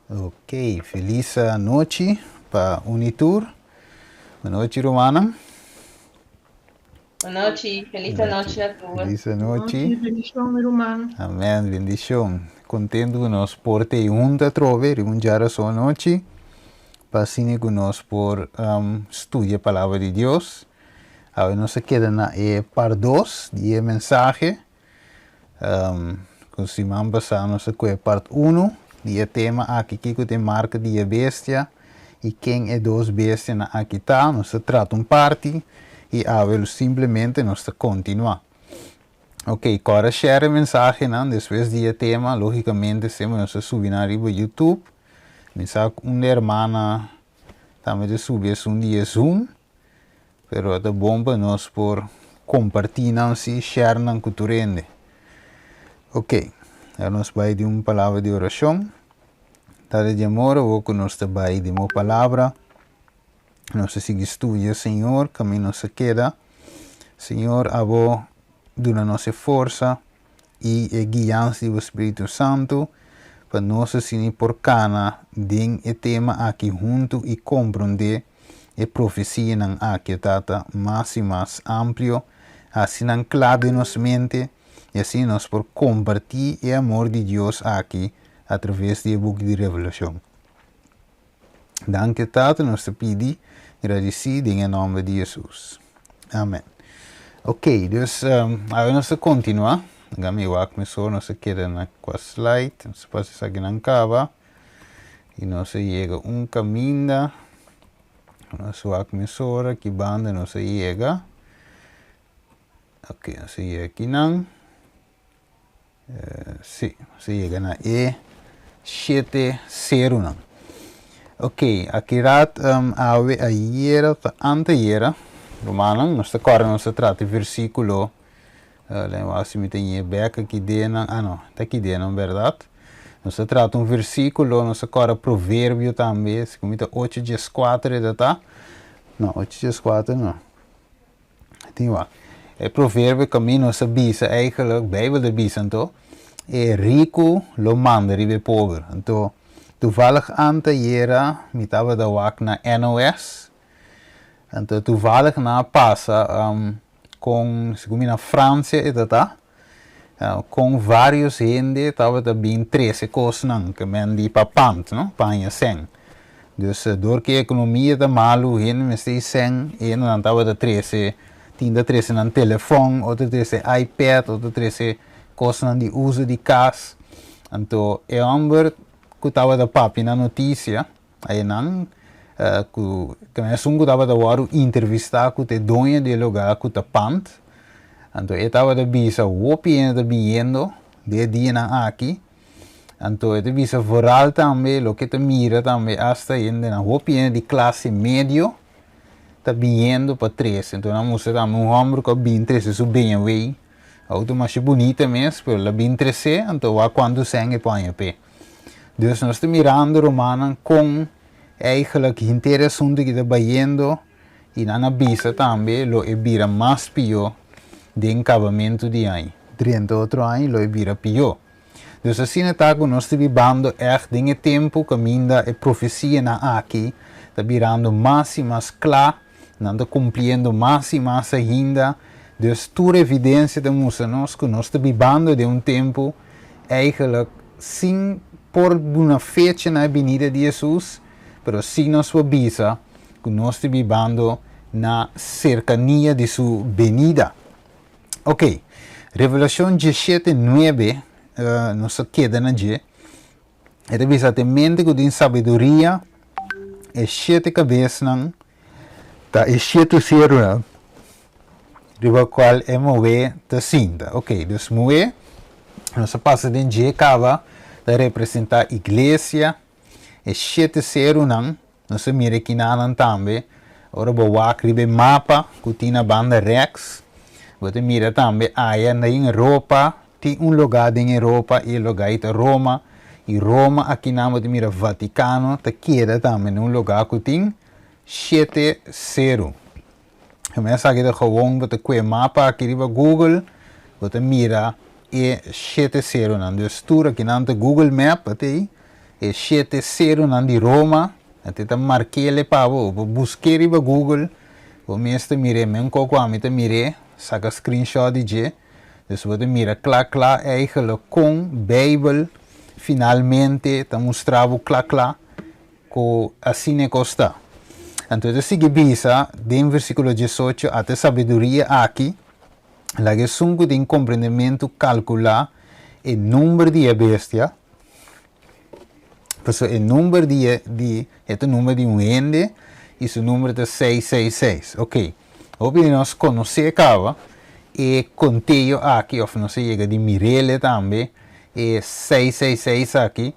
Ok, felis anochi pa un i tur. Anochi, rumannan. Anochi, felis anochi na tur. Felis anochi. Bendishon, mi ruman. Amèn, bendishon. Kontentu ku nos por ta huntu atrobe riba un djarason anochi pa asina ku nos por studia palabra di Dios. Awe nos a keda na e part dos di e mensahe. Ku siman pasá nos a kue part unu di e tema aki, kiko ta e marka di e bestia i ken e dos bestianan aki ta. Nos a trata un parti i awe lo simplemente nos ta kontinuá. Ok, kòrda share e mensahenan despues di e tema. Lógikamente semper nos ta subi nan riba YouTube. Mi sa ku un hermana tambe ta subi esun di e Zoom. Pero ta bon pa nos por kompartí nan si, share nan ku tur hende. Ok, ya nos bai di un palabra di orashon. Tata di amor, awor ku nos ta bai di bo palabra, nos ta sigui studia, Señor, kaminda nos a keda. Señor, abo duna nos e forsa i e guiansa di bo Spiritu Santu pa nos asina por kana den e tema aki huntu i komprondé e profesianan aki, Tata, mas i mas amplio, hasi nan kla den nos mente i asina nos por kompartí e amor di Dios aki atraves di e buki di Revelashon. Danki, Tata, nos ta pidi, gradisí den e nòmber di Hesus. Amèn. Ok, dus awe nos ta kontinuá. Laga mi wak mesora, nos a keda na kua slide, nos a pasa esakinan kaba. I nos a yega un kaminda, nos wak mesora ki banda nos a yega. Ok, nos a yega akinan. Sí, nos a yega na e shete serunan. Ok, aki rat awe ayera ta antayera, rumannan, nos ta kòrda nos ta trata e versíkulo, lei wak si mi ta ñe bèk aki denan, ah no, ta aki denan bèrdat. Nos ta trata un versíkulo, nos ta kòrda Proverbio tambe, si ku mi ta ocho dieskuater e ta ta, no, ocho dieskuater no. Tin wak. E proverbio kaminda nos ta bisa eigenlijk, Bijbel ta bisa anto, e riku lo manda riba e pober. Anto, toevallig antayera mi tabata wak na NOS, anto toevallig nan a pasa kon, segun mi na Francia e ta ta, kon varios hende tabata bin trese kosnan ke men di pa pant, no, pa haña sèn. Dus dor ku e ekonomia ta malu, hende mester e sèn, e hendenan tabata trese, tin ta trese nan telefòn, otro trese iPad, otro trese kosnan di uso di kas. Anto e hòmber ku tabata papia na notisia, Einan ku esun ku tabata wòrdu intervistá ku ta e doño di e lugá ku ta pant. Anto e tabata bisa hopi hende ta biniendo den e dianan aki. Anto e ta bisa vooral tambe loke ta mira tambe asta hendenan hopi hende di klase medio ta biniendo pa trese. Anto nan mustra tambe un hòmber ku a bin trese su BMW, outo masha bunita mes pero el a bin trese anto wak kuantu sèn e por haña p'e. Dus nos ta mirando, rumannan, kon eigenlijk henter e asuntu ki ta bayendo i nan a bisa tambe lo e bira mas pió den kabamentu di aña. Drenta otro aña lo e bira pió. Dus asina ta ku nos ta bibando ègt den e tempu kaminda e profesianan aki ta birando mas i mas kla, nan ta kumpliendo mas i mas ainda. Dus tur evidensia ta mustra nos ku nos ta bibando den un tempu Eigenlijk sin por duna fecha na e binida di Hesus, pero si nos por bisa ku nos ta bibando na serkania di su benida. Ok, Revelashon diesshete nuebe, nos ta keda na dje, e ta bisa te mente ku tin sabiduria, e shete kabesnan Ta e shete serunan riba cual e muhé ta sinta. Ok, dus muhé, nos a pasa den dje caba, ta representa iglesia. E shete serunan, nos a mira kinanan tambe, ora bo wak riba e mapa cu tin na banda rechts, bo ta mira tambe aya den Europa, tin un lugar den Europa y e lugar ei ta Roma, y Roma akinan bo ta mira Vaticano ta keda tambe na un lugar cu tin Shete seru. E mes aki ta gewoon bo ta kue mapa aki riba Google, bo ta mira e shete serunan. Dus tur akinan ta Google Map a tei. E shete serunan di Roma, anto e ta mark'ele pa bo, bo busk'é riba Google, bo mes ta mir'é, men koko ami ta mir'é, saka screenshot di dje, dus bo ta mira kla kla eigenlijk kon Beibel finalmente ta mustra bo kla kla ku asina e kos ta. Anto e ta sigui bisa den versíkulo 18, Ata e sabiduria aki, laga esun ku tin komprendementu kalkulá e number di e bestia, Pasobra e number di e di e ta number di un hende i su number ta seis seis seis. Ok, hopi di nos konosé kaba e konteo aki òf nos a yega di mir'é tambe e seis seis seis aki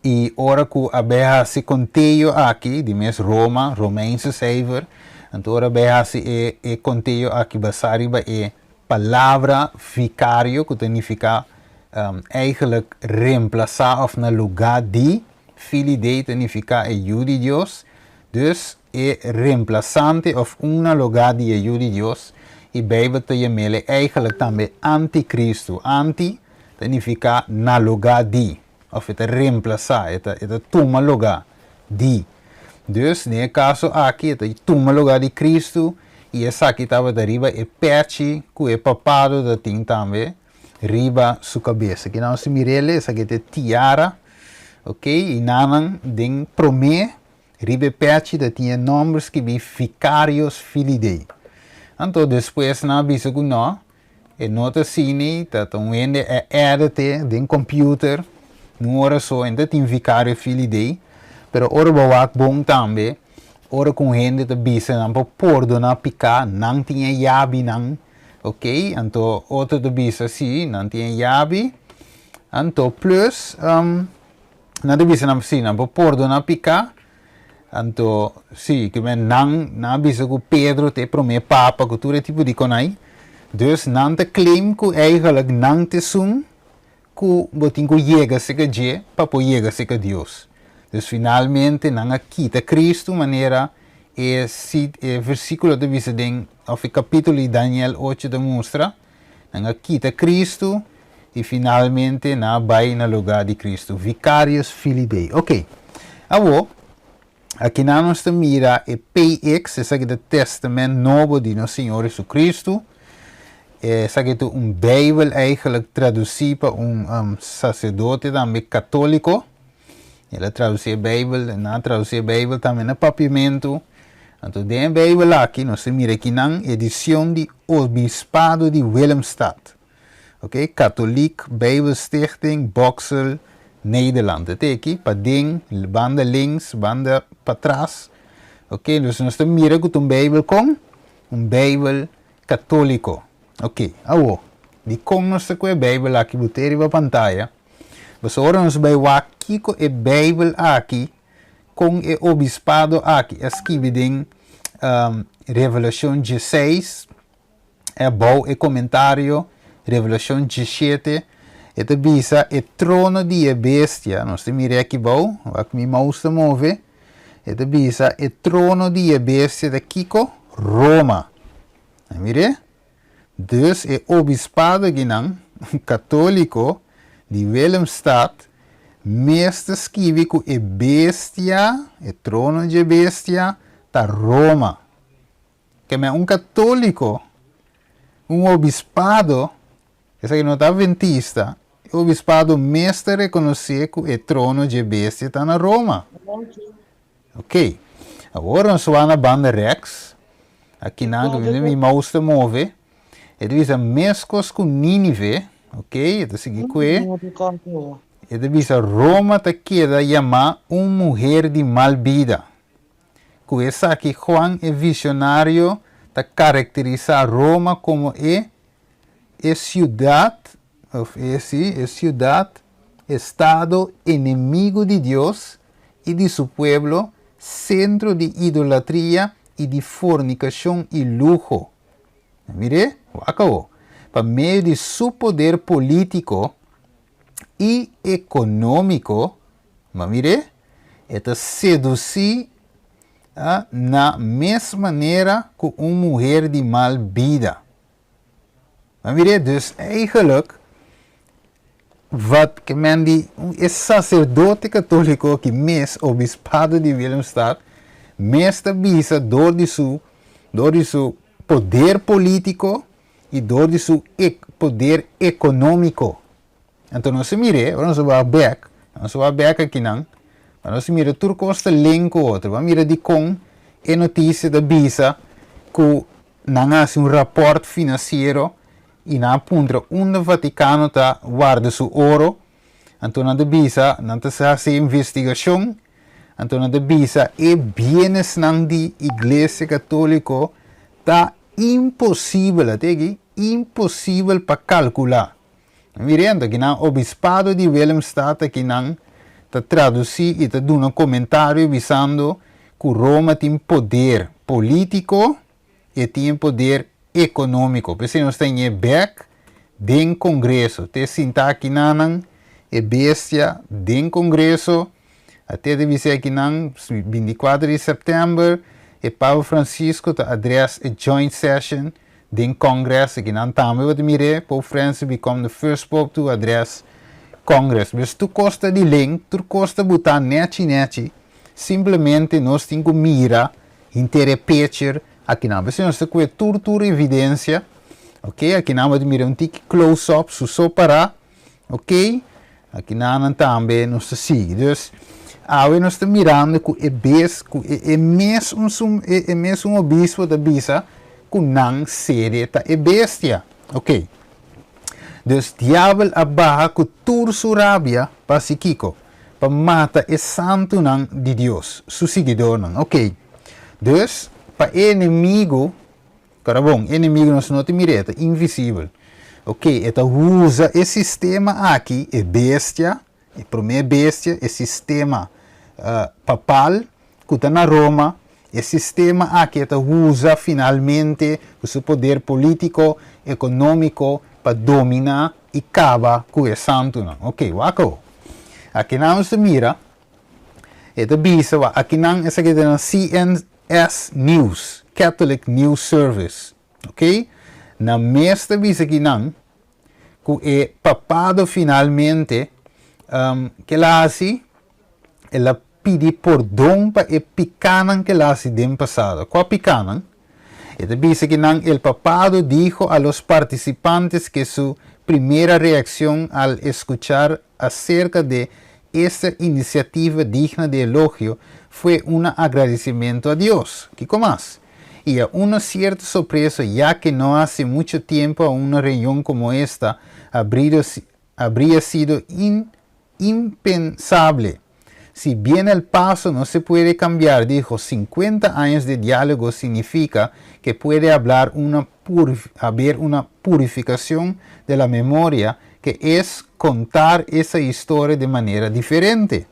i ora ku a bai hasi konteo aki di mes Roma, Romeinse cijfer, anto ora a bai hasi e e konteo aki basá riba e Palabra vicario cu ta nifica eigenlijk reemplasa of na luga di, Fili Dei ta nifica e Yu di Dios, dus e reemplasante of un na luga di e Yu di Dios, y Bijbel ta yam'ele eigenlijk tambe anticristo, anti ta nifica na luga di, of e ta reemplasa, e ta e ta tuma luga di. Dus den e kaso aki e ta tuma luga di Kristu i esaki tabata riba e pechi ku e papado ta tin tambe riba su kabes. Aki nan nos ta mir'el, esaki ta e tiara, ok, i nanan den promé riba e pechi ta tin e nòmber skibí Vicarius Filii Dei. Anto despues nan a bisa ku nò, E no ta asina, ta ta un hende a edit den computer, un ora so, en ta tin Vicario Filii Dei, pero ora bo wak bon tambe, ora ku un hende ta bisa nan por pordona piká, nan tin e yabinan, ok, anto otro ta bisa si, nan tin e yabi, anto plus nan ta bisa nan si, nan por pordona piká, Anto, sí, ke men nan, nan a bisa ku Pedro ta e promé papa, ku tur e tipo di konai. Dus nan ta claim ku eigenlijk nan ta esun ku bo tin ku yega serka dje pa por yega serka Dios. Dus finalmente nan a kita Cristo manera e sit, e versíkulo ta bisa den, òf e kapítulo di Daniel ocho ta mustra, nan a kita Cristo i finalmente nan a bai na lugá di Cristo. Vicarius Filii Dei. Ok. Awor, akinan nos ta mira e PX, esaki ta Testament Nobo di nos Señor Jesucristo. Esaki ta un Bijbel eigenlijk tradusí pa un sacerdote tambe katóliko. El a tradusí e Bijbel, nan a tradusí e Bijbel tambe na papiamentu. Anto den e Bijbel aki nos ta mira akinan edicion di Obispado di Willemstad. Ok, Katholiek Bijbelstichting, Boksel, Nederland. E ta aki paden, banda links, banda patras. Ok, dus nos ta mira ku ta un Bijbel kon? Un Bijbel katoliko. Ok, awo, dikon nos ta ku e Bijbel aki bot'é riba pantaya? Pasobra ora nos bai wak kiko e Bijbel aki, kon e obispado aki a skibi den Revelashon dieseis, E bou e komentario, Revelashon 17, e ta bisa e trono di e bestia, nos ta mira aki bou, wak mi mouse ta move, e ta bisa e trono di e bestia ta kiko? Roma. A mir'é? Dus e obispado akinan, katoliko, di Willemstad, mes ta skibi ku e bestia, e trono dje bestia, ta Roma. Keme un katóliko, un obispado, esaki no ta adventista, e obispado mes ta rekonosé ku e trono dje bestia ta na Roma. Ok, awor nos wak na banda rèks, akinan ku mi mouse ta move, e ta bisa meskos ku Nínive, ok, e ta sigui ku e, e ta bisa Roma ta keda yamá un muher di mal bida. Ku esaki Juan e visionario ta karakterisá Roma komo e e siudat, òf e, sí, e siudat, estado enemigu di Dios i di su pueblo, sentro di idolatria i di fornikashon i luho. Mir'é, wak awor. Pa medio di su poder polítiko i ekonómiko, Ma mir'é, e ta sedusí a na mes manera ku un muher di mal bida. Ma mir'é, dus eigenlijk, Wat ke men di e saserdote katóliko ki mes obispado di Willemstad mes ta bisa dor di su dor di su poder polítiko i dor di su poder ekonómiko. Anto nos a mir'é, ora nos a wak bèk, nos a wak bèk akinan, pa nos mira tur kos ta link ku otro, bo a mira dikon e notisia ta bisa ku nan a hasi un rapòrt finansiero i nan a puntra unda Vatikano ta warda su oro, anto nan ta bisa, nan ta hasi investigashon, anto nan ta bisa e bienesnan di Iglesia Katoliko ta imposibel, a teki, imposibel pa kalkulá. Mirendo, akinan Obispado di Willemstad akinan ta tradusí i ta duna komentario bisando ku Roma tin poder polítiko e tin e poder ekonómiko. P'esei nos ta ñe bèk den Kongreso. Te sinta akinanan e bestia den Kongreso. A te ta bisa akinan 24 di sèptèmber e Papa Francisco ta adrès e joint session den Congress. Akinan tambe bo ta mir'é, Pope Francis become the first Pope to address Congress. Pues tur kos ta di link, tur kos ta butá nèchi nèchi. Simplemente nos tin ku mira Henter e picture akinan. P'esei nos ta kue tur tur evidencia. Ok, akinan bo ta mira un tiki close up su so para. Ok, akinanan tambe nos ta sigui. Dus, awe nos ta mirando ku e bes ku e e mes un su e e mes un obispo ta bisa ku nan sede ta e bestia. Ok. Dus diabel a baha ku tur su rabia pa hasi kiko? Pa mata e santunan di Dios, su siguidornan. Ok. Dus, pa e enemigu, kora bon, e enemigu nos no ta mir'é, e ta invisibel. Ok, e ta usa e sistema aki, e bestia, e promé bestia, e sistema papal ku ta na Roma, e sistema aki e ta usa finalmente ku su poder polítiko, ekonómiko pa dominá i kaba ku e santunan. Ok, wak awo. Akinan nos ta mira, e ta bisa, wak, akinan esaki ta na CNS News, Catholic News Service. Ok, nan mes ta bisa akinan ku e papado finalmente ke el a hasi, el a pidi pordon pa e pikanan ke el a hasi den pasado. Kua pikanan? E ta bisa ki nan el papado dijo a los participantes ke su primera reaccion al escuchar acerca de esta iniciativa digna de elogio fue una agradecimiento a Dios. Kiko mas? Y a una cierta sorpresa ya que no hace mucho tiempo a una reunion como esta habría sido impensable. Si bien el paso no se puede cambiar, dijo, 50 años de diálogo significa que puede hablar una haber una purificación de la memoria que es contar esa historia de manera diferente,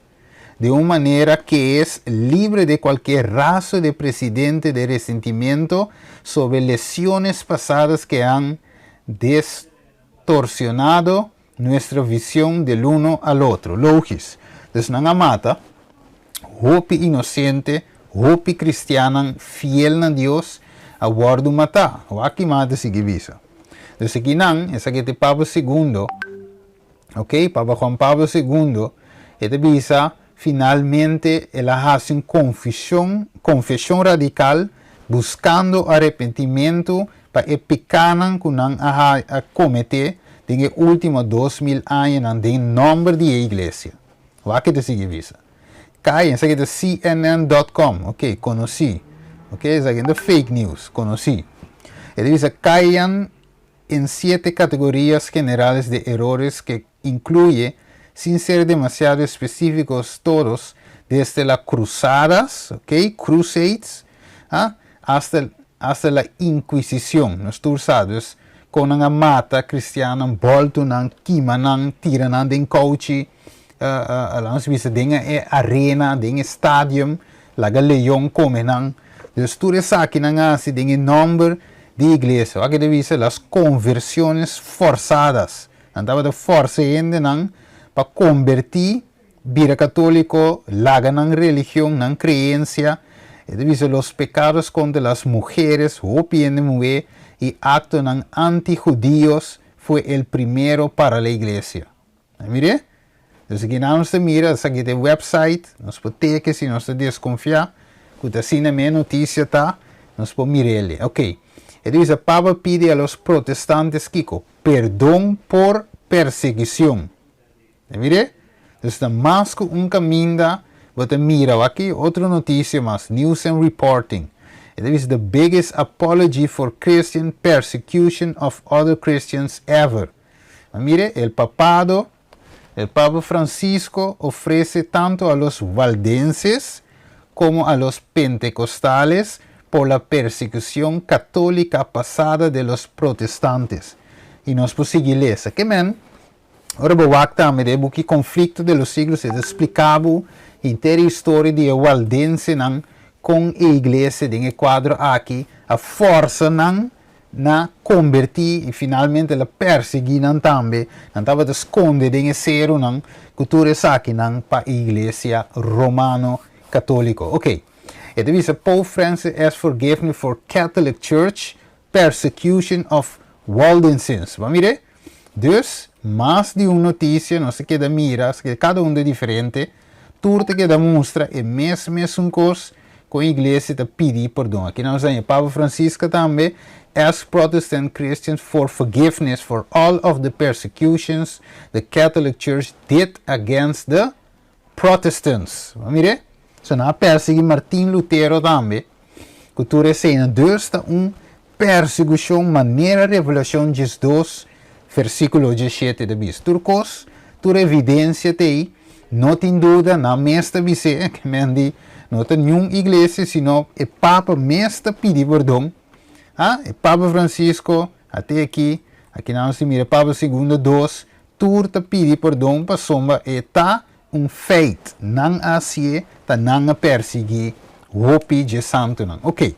de una manera que es libre de cualquier rastro de precedente de resentimiento sobre lesiones pasadas que han distorsionado nuestra visión del uno al otro. Logisch. Dus nan a mata hopi inosente, hopi kristiannan fiel na Dios a wòrdu matá. Wak ki mata sigui bisa. Dus akinan, esaki ta e Papa Segundo, ok, Papa Juan Pablo Segundo, e ta bisa finalmente el a hasi un konfeshon, konfeshon radikal, buskando arepentimentu pa e pikánan ku nan a a kometé den e último 2000 añanan den nòmber di e iglesia. Wak ke ta sigui bisa. Kai, esaki ta CNN dòt kòm, ok, konosí. Ok, esaki no ta fake news, konosí. E ta bisa kaian en siete categorías generales de erores que incluye, sin ser demasiado específicos todos, desde las cruzadas, ok, crusades, ah, hasta, hasta la Inquisición. Nos tur sa, dus kon nan a mata cristiannan, boltu nan, kima nan, tira nan den kouchi, laat nos bisa den e arena, den e stadium, laga leon kome nan. Dus tur esaki nan a hasi den e nomber di iglesia. Wak e ta bisa las conversiones forzadas. Nan tabata forsa e hendenan pa kombertí, bira katóliko, laga nan religion, nan kreensia. E ta bisa los pecados contra las mujeres, hopi hende muhé, i aktonan anti-judíos fue el primero para la iglesia. A mir'é? Dus aki nan nos ta mira, esaki ta e website, nos por teke si nos ta deskonfiá ku ta asina mi e notisia ta, nos por mir'el. Ok. E ta bisa Papa pidi a los protestantes kiko? Perdon por persegishon. Ta mir'é? Dus ta mas ku un kaminda bo ta mira. Wak aki otro notisia mas, News and Reporting. E ta bisa the biggest apology for Christian persecution of other Christians ever. Ma mire, el papado, el Papa Francisco ofrece tanto a los waldenses como a los pentecostales por la persecucion católica pasada de los protestantes. Y nos por sigui lesa. Ke men, ora bo wak tambe den e buki Conflicto de los Siglos e ta splica bo henter e historia di e waldensenan con e iglesia den e cuadro aki a forsa nan na kombertí i finalmente el a persiguí nan tambe. Nan tabata skonde den e serunan ku tur esakinan pa e Iglesia Romano Katóliko. Oke, e ta bisa Pope Francis asks forgiveness for Catholic Church persecution of Waldenses. Bo a mir'é? Dus, mas di un notisia nos ta keda mira, kada un ta diferente, tur ta keda mustra e mes mesun kos kon iglesia ta pidi pordon. Aki nos haña Papa Francisco tambe ask Protestant Christians for forgiveness for all of the persecutions the Catholic Church did against the Protestants. Bo a mir'é? So nan a persegui Martin Lutero tambe ku tur eseinan. Dus ta un persekushon manera Revelashon 12 versíkulo 17 ta bisa. Tur kos, tur evidensia ta ei, no tin duda, nan mes ta bis'é, ke men di no ta niun iglesia sino e Papa mes ta pidi pordon. Ha, e Papa Francisco a te aki, aki nan nos ta mira Papa Segundo dos, Tur ta pidi pordon pasobra e ta un feit. Nan a hacié, ta nan a persigui hopi dje santunan. Ok.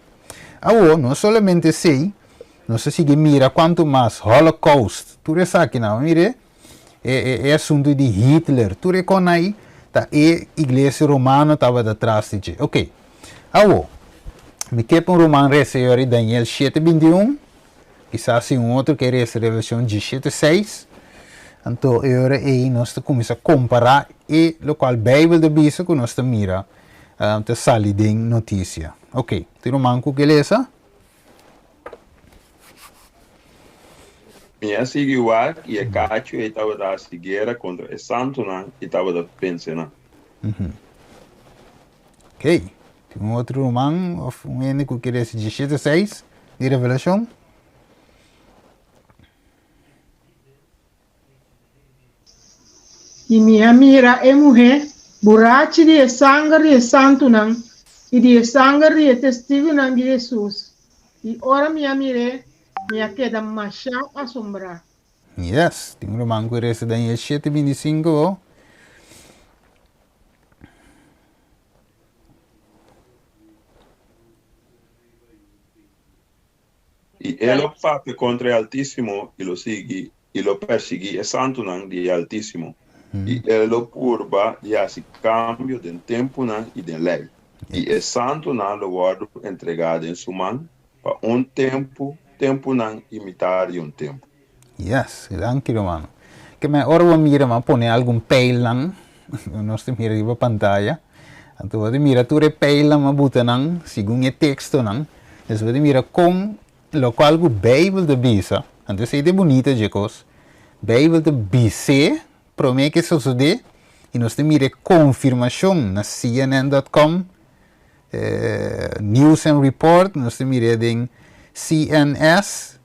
Awor, no solamente esei, nos a sigui mira cuantu mas Holocaust, tur esakinan. Mire, e, e, e asuntu di Hitler, tur e conai ta e Iglesia Romano tabata tras di dje. Ok. Awor, mi ke pa un ruman reza yori Daniel shete 21. Kisas si un otro ke resa Revelashon 17, 6, anto e ora ei nos ta kuminsá kompará e lokual Beibel ta bisa ku nos ta mira ta sali den notisia. Oke, tin ruman ku ke lesa? Mi a sigui wak i e kachu ei tabata hasi guera kontra e santunan i tabata vense nan. Oke, tin un otro ruman òf un hende ku ke lesa 17, 6 di Revelashon? I mi a mira e muhé burachi di e sanger di e santunan i di e sanger di e testigunan di Hesus, i ora mi a mir'é, mi a keda mashá asombrá. Yes, tin un ruman ku resa Daniel 7, 25 o. I e lo papia kontra e Altísimo i lo sigui i lo persiguí e santunan di e Altísimo, i e lo purba di hasi kambio den tempunan i den lei, i e santunan lo wòrdu entregá den su man pa un tempu, tempunan i mitar di un tempu. Yes, danki ruman. Ke men ora bo mira bo a pone algun pijlnan, nos ta mira riba pantaya, anto bo ta mira tur e pijlnan bo a buta nan segun e tekstonan, dus bo ta mira kon lokual ku Beibel ta bisa, anto esei ta e bunita dje kos, Beibel ta bis'é promé ke sosodé i nos ta mira e konfirmashon na cnn dot com, News and Report, nos ta mir'é den CNS,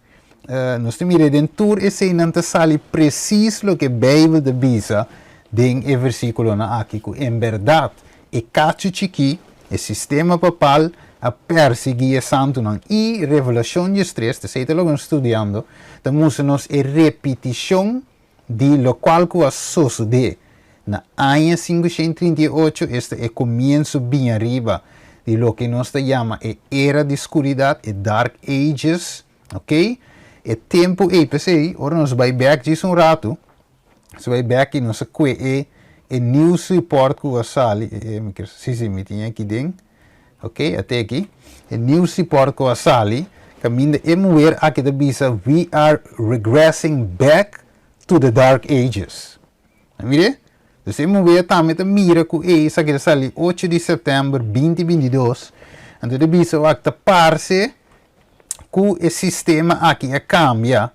nos ta mir'é den tur eseinan ta sali presis loke Beibel ta bisa den e versíkulonan aki, ku en bèrdat e kachu chikí, e sistema papal, a persiguí e santunan. I Revelashon 13, ta esei ta loke nos ta studiando, ta mustra nos e repitishon di lokual ku a sosodé na aña 538, esta e komienso bin ariba di loke nos ta yama e era di skuridat, e Dark Ages, ok. E tempu ei, p'esei, ora nos bai bèk djis un ratu, nos bai bèk i nos a kue e e news report ku a sali, e mi kier, si si mi tin aki den, ok, ate aki, e news report ku a sali, kaminda e muher aki ta bisa we are regressing back to the dark ages. Mire? Dus e muhé tambe ta mira ku ei esaki ta sali ocho di sèptèmber binti 22, anto ta bisa wak ta parse ku e sistema aki a kambia,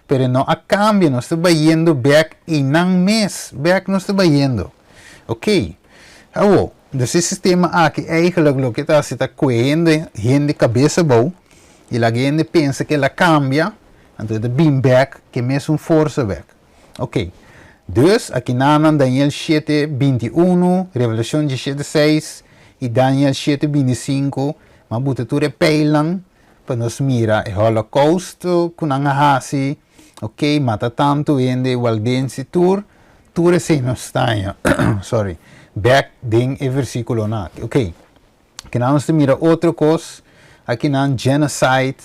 pero e no a kambia, nos ta bayendo bèk einan mes, bèk nos ta bayendo. Oké, awo, dus e sistema aki eigenlijk loke ta hasi ta kue hende hende kabes abou i laga hende pensa ku el a kambia, anto e ta bin bèk ku e mesun forsa bèk. Ok. Dus, akinanan Daniel shete, 21, Revelashon 17, 6 i Daniel 7, 25, m'a buta tur e pijlnan pa nos mira e holokousto ku nan a hasi, ok, mata tantu hende, waldense, tur, tur esei nos ta haña, sorry, bèk den e versíkulonan aki. Ok. Akinan nos ta mira otro kos, akinan genocide,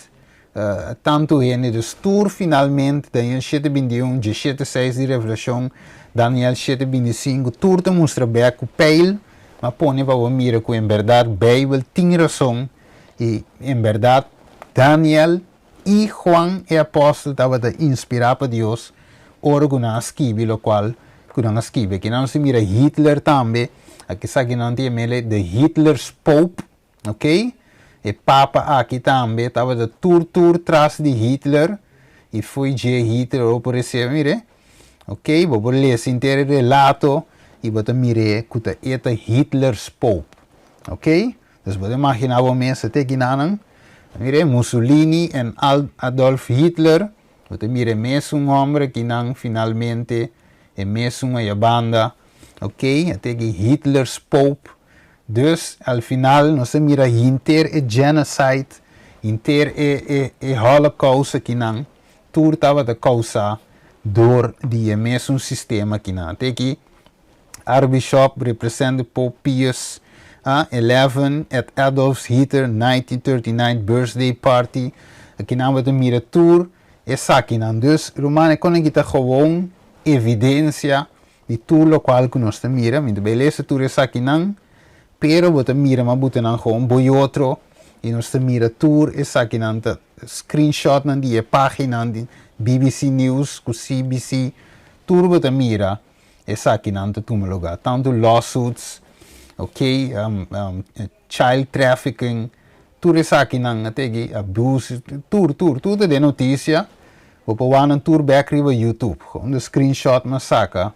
tantu hende, dus tur finalmente, Daniel shete 21, 17 6 di Revelashon, Daniel 7 25, tur ta mustra bèk ku pijl, m'a pone pa bo mira ku en bèrdat Beibel tin rason i en bèrdat Daniel i Juan e apòstel tabata inspirá pa Dios ora ku nan a skibi lokual ku nan a skibi. Aki nan nos ta mira Hitler tambe, aki esaki nan ta yam'el the Hitler's Pope, ok, e papa aki tambe tabata tur tur tras di Hitler i fo'i dje Hitler bo por resibi, mire, ok, bo por lesa henter e relato i bo ta mir'é ku ta e ta Hitler's Pope, ok. Dus bo ta imaginá bo mes te kinanan, mire Mussolini en Adolf Hitler, bo ta mira e mesun hòmber akinan finalmente, e mesun aya banda, ok, a teki Hitler's Pope. Dus al final nos ta mira hinter e genocide, hinter e e e holocaust akinan, tur tabata kousá dor di e mesun sistema akinan. Teki Archbishop represent Pope Pius 11 at Adolf Hitler 1939 birthday party. Akinan bo ta mira tur esakinan. Dus, ruman, e kon aki ta gewoon evidencia di tur locual cu nos ta mira. Mi ta bay lesa tur esakinan, pero bo ta mira ma buta nan gewoon boy otro y nos ta mira tur esakinan ta screenshotnan di e paginan di BBC News cu CBC, tur bo ta mira esakinan ta tuma lugar. Tanto lawsuits, ok, child trafficking, tur esakinan a tegi abuse, tur, tur, tur ta den noticia. Bo por wak nan tur bek riba YouTube. Gewoon de screenshot m'a saca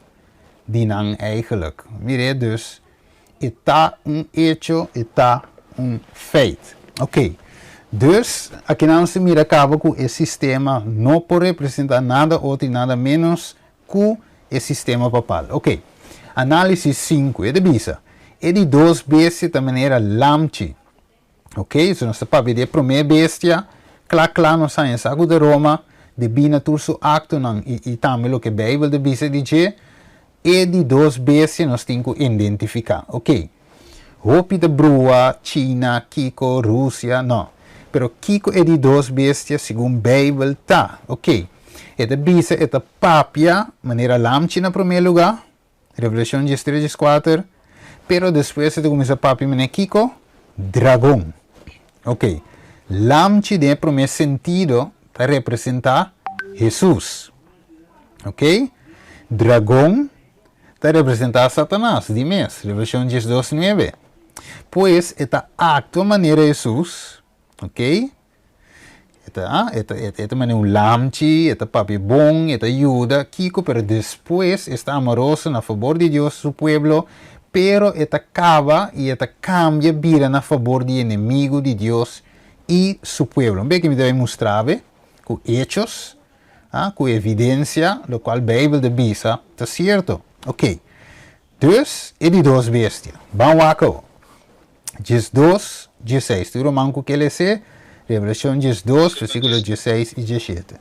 di nan eigenlijk. Mire dus, e ta un hecho, e ta un feit. Ok, dus akinan nos ta mira caba cu e sistema no por representa nada otro y nada menos cu e sistema papal. Ok, analisis 5, e ta bisa, e di dos bestia ta manera lamchi. Ok, so nos ta papia di e prome bestia, kla kla nos haña sa ku ta Roma, debí na tur su aktonan i i tambe loke Beibel ta bisa di dje, e di dos bestia nos tin ku identifiká. Ok, hopi ta brua, China, kiko, Rusia, no. Pero kiko e di dos bestia segun Beibel ta? Ok, e ta bisa e ta papia manera lamchi na prome lugá, Revelashon 13, 14, pero despues e ta kuminsá papia manera kiko? Dragon. Ok, lamchi den e promé sentido ta representá Hesus. Ok, dragon ta representá Satanas di mes, Revelashon 12, 9. Pues e ta aktua manera Hesus, ok, E ta, e ta, e ta manera un lamchi, e ta papia bon, e ta yuda, kiko, pero despues e sta amoroso na fabor di Dios su pueblo, pero e ta kaba i e ta kambia bira na fabor di enemigu di Dios i su pueblo. Un beki mi ta bai mustra be ku hechos, ah, ku evidensia, lokual Beibel ta bisa ta sierto. Oké, dus e di dos bestia. Ban wak awo. 12, 16. Tur ruman ku ke les'é, Revelashon 12, versíkulo 16 i 17.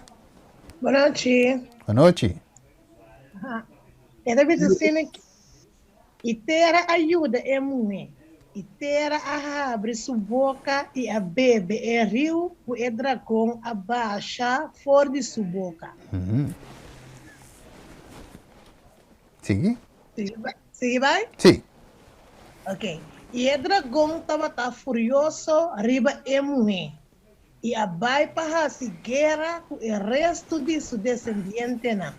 Bonochi. Bonochi. E ta bisa asina ki, I tera a yuda e muhé, i tera a habri su boka i a bebe e riu ku e dragon a basha for di su boka. Sigui. Sigui bai? Sí. Ok. I e dragon tabata furioso riba e muhé, i a bai pa hasi guera ku e restu di su desendientenan,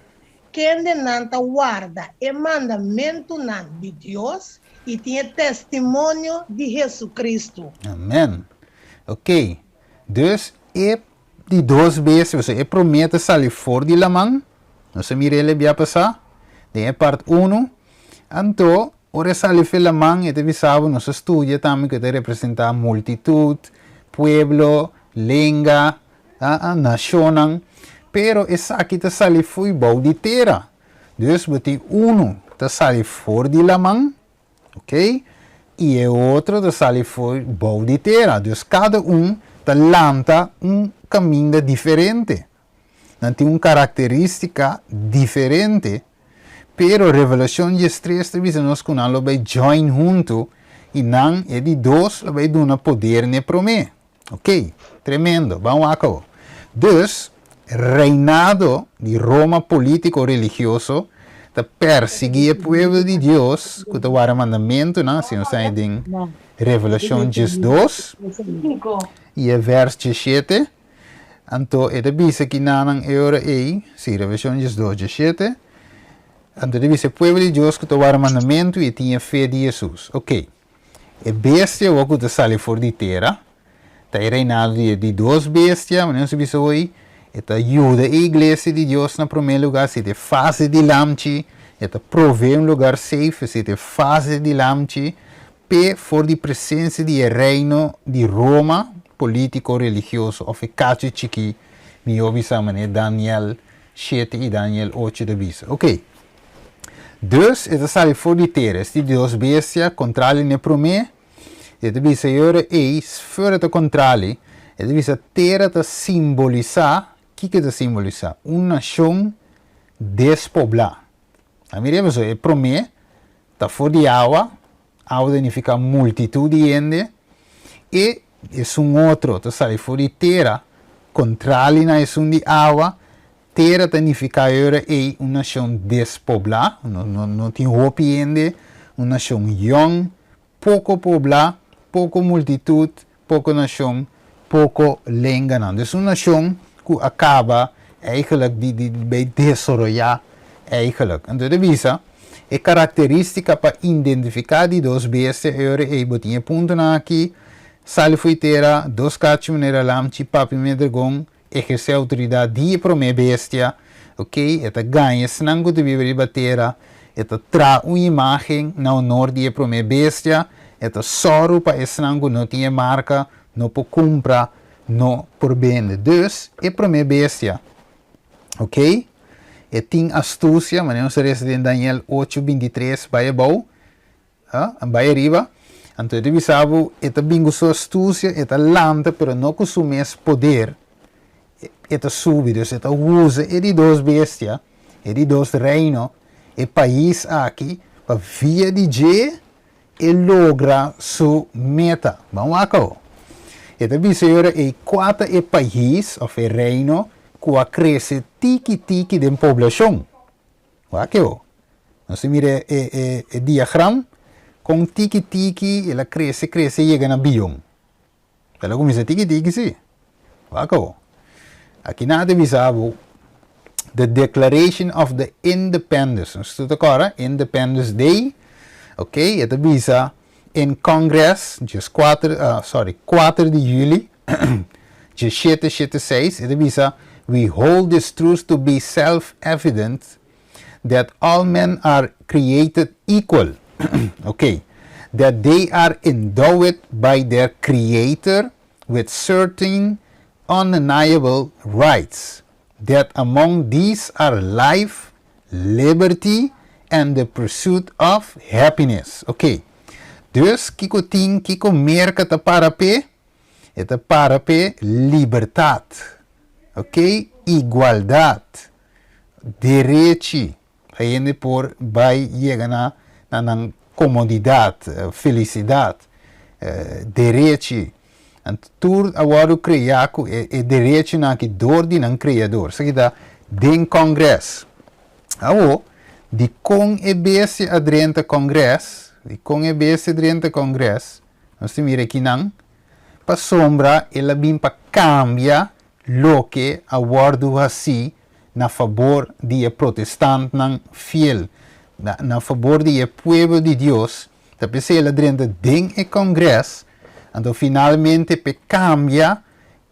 Kendenan ta warda e mandamentunan di Dios i tin e testimonio di Hesu-Kristu. Amen. Ok. Dus e di dos bestia, pasobra e promé ta sali for di laman, nos a mira el e bia pasá, den e part unu, anto ora e sali for laman e ta bisa bo, nos a studia tambe ku e ta representá multitut, pueblo, lenga, nashonnan, pero esaki ta sali fo'i bou di tera. Dus bo tin unu ta sali for di laman, ok, i e otro ta sali fo'i bou di tera. Dus kada un ta lanta un kaminda diferente. Nan tin un karakterístika diferente, pero Revelashon diestres ta bisa nos ku nan lo bai join huntu i nan, e di dos, lo bai duna poder n'e promé. Ok, tremendo, ban wak awo. Dus, reinado di Roma polítiko religioso ta persiguí e pueblo di Dios ku ta warda mandamentunan, si nos ta haña den Revelashon 12 i e vèrs 17. Anto e ta bisa kinanan e ora ei, sí, Revelashon 12, 17, anto e ta bisa e pueblo di Dios ku ta warda mandamentu i e tin e fe di Hesus. Ok. E bestia awor ku ta sali for di tera ta e reinado di e di dos bestia, manera nos a bisa hoy, e ta yuda e iglesia di Dios na promé lugá, si ta e fase di lamchi, e ta proveé un lugar safe, si ta e fase di lamchi, p'e for di presensia di e reino di Roma, polítiko, religioso, òf e kachu chikí, mihó bisa manera Daniel shete i Daniel ocho ta bisa. Oké. Dus e ta sali for di tera, es di dos bestia kontrali n'e promé, e ta bisa e ora ei, sfera e ta kontrali, e ta bisa tera ta simbolisá, kiko e ta simbolisá? Un nashon despoblá. A mira pasobra e promé ta for di awa, awa ta nifiká multitut di hende, e esun otro ta sali for di tera, kontrali na esun di awa, Tera ta nifiká e ora ei un nashon despoblá, no no tin hopi hende, un nashon yòn, poko poblá, poko multitut, poko nashon, poko lenganan. Dus un nashon ku a kaba eigelijk di di bai desaroyá eigelijk. Anto ta bisa e karakterístika pa identifiká di dos bestia e ora ei bo tin e puntonan aki, sali fo'i tera, dos kachu manera lamchi, papia manera dragon, Ehersé outoridat di e promé bestia, ok, e ta gaña esnan ku ta biba riba tera, e ta traha un imágen na honor di e promé bestia, e ta sòru pa esnan ku no tin e marka no por kumpra, no por bende. Dus, e promé bestia, ok, e tin astusia, manera nos ta resa den Daniel ocho, 23 bai abou, A bai ariba, anto e ta bisa bo, e ta bin ku su astusia, e ta lanta, pero no ku su mes poder, e ta subi, dus e ta usa e di dos bestia, e di dos reino, e pais aki, pa via di dje e logra su meta. Ban wak awo. E ta bisa e ora ei kua ta e pais òf e reino ku a krese tiki tiki den poblashon. Wak e ho. Nos ta mira e e e diagram kon tiki tiki el a krese krese yega na biyon. El a kuminsá tiki tiki si. Wak awo. Aki nan a ta bisa bo The Declaration of the Independence. Nos tur ta kòrda Independence Day. Ok, e ta bisa in Congress dieskuater sorry kuater di juli diesshete shete seis e ta bisa We hold this truth to be self-evident that all men are created equal, ok, that they are endowed by their Creator with certain undeniable rights, that among these are life, liberty, and the pursuit of happiness. Ok, dus kiko tin, kiko Merka ta para p'e? E ta para p'e libertat, ok, igualdat, derechi pa hende por bai yega na na nan komodidat, felisidat, derechi. Anto tur a wòrdu kreá ku e e derechinan aki dor di nan kreador. Esaki ta den Kòngres. Awor, dikon e bestia a drenta Kòngres? Dikon e bestia a drenta Kòngres? Nos ta mira akinan, pasobra el a bin pa kambia loke a wòrdu hasí. na fabor di e protestantnan fiel, na fabor di e pueblo di Dios, ta p'esei el a drenta den e Kongres, anto finalmente p'e kambia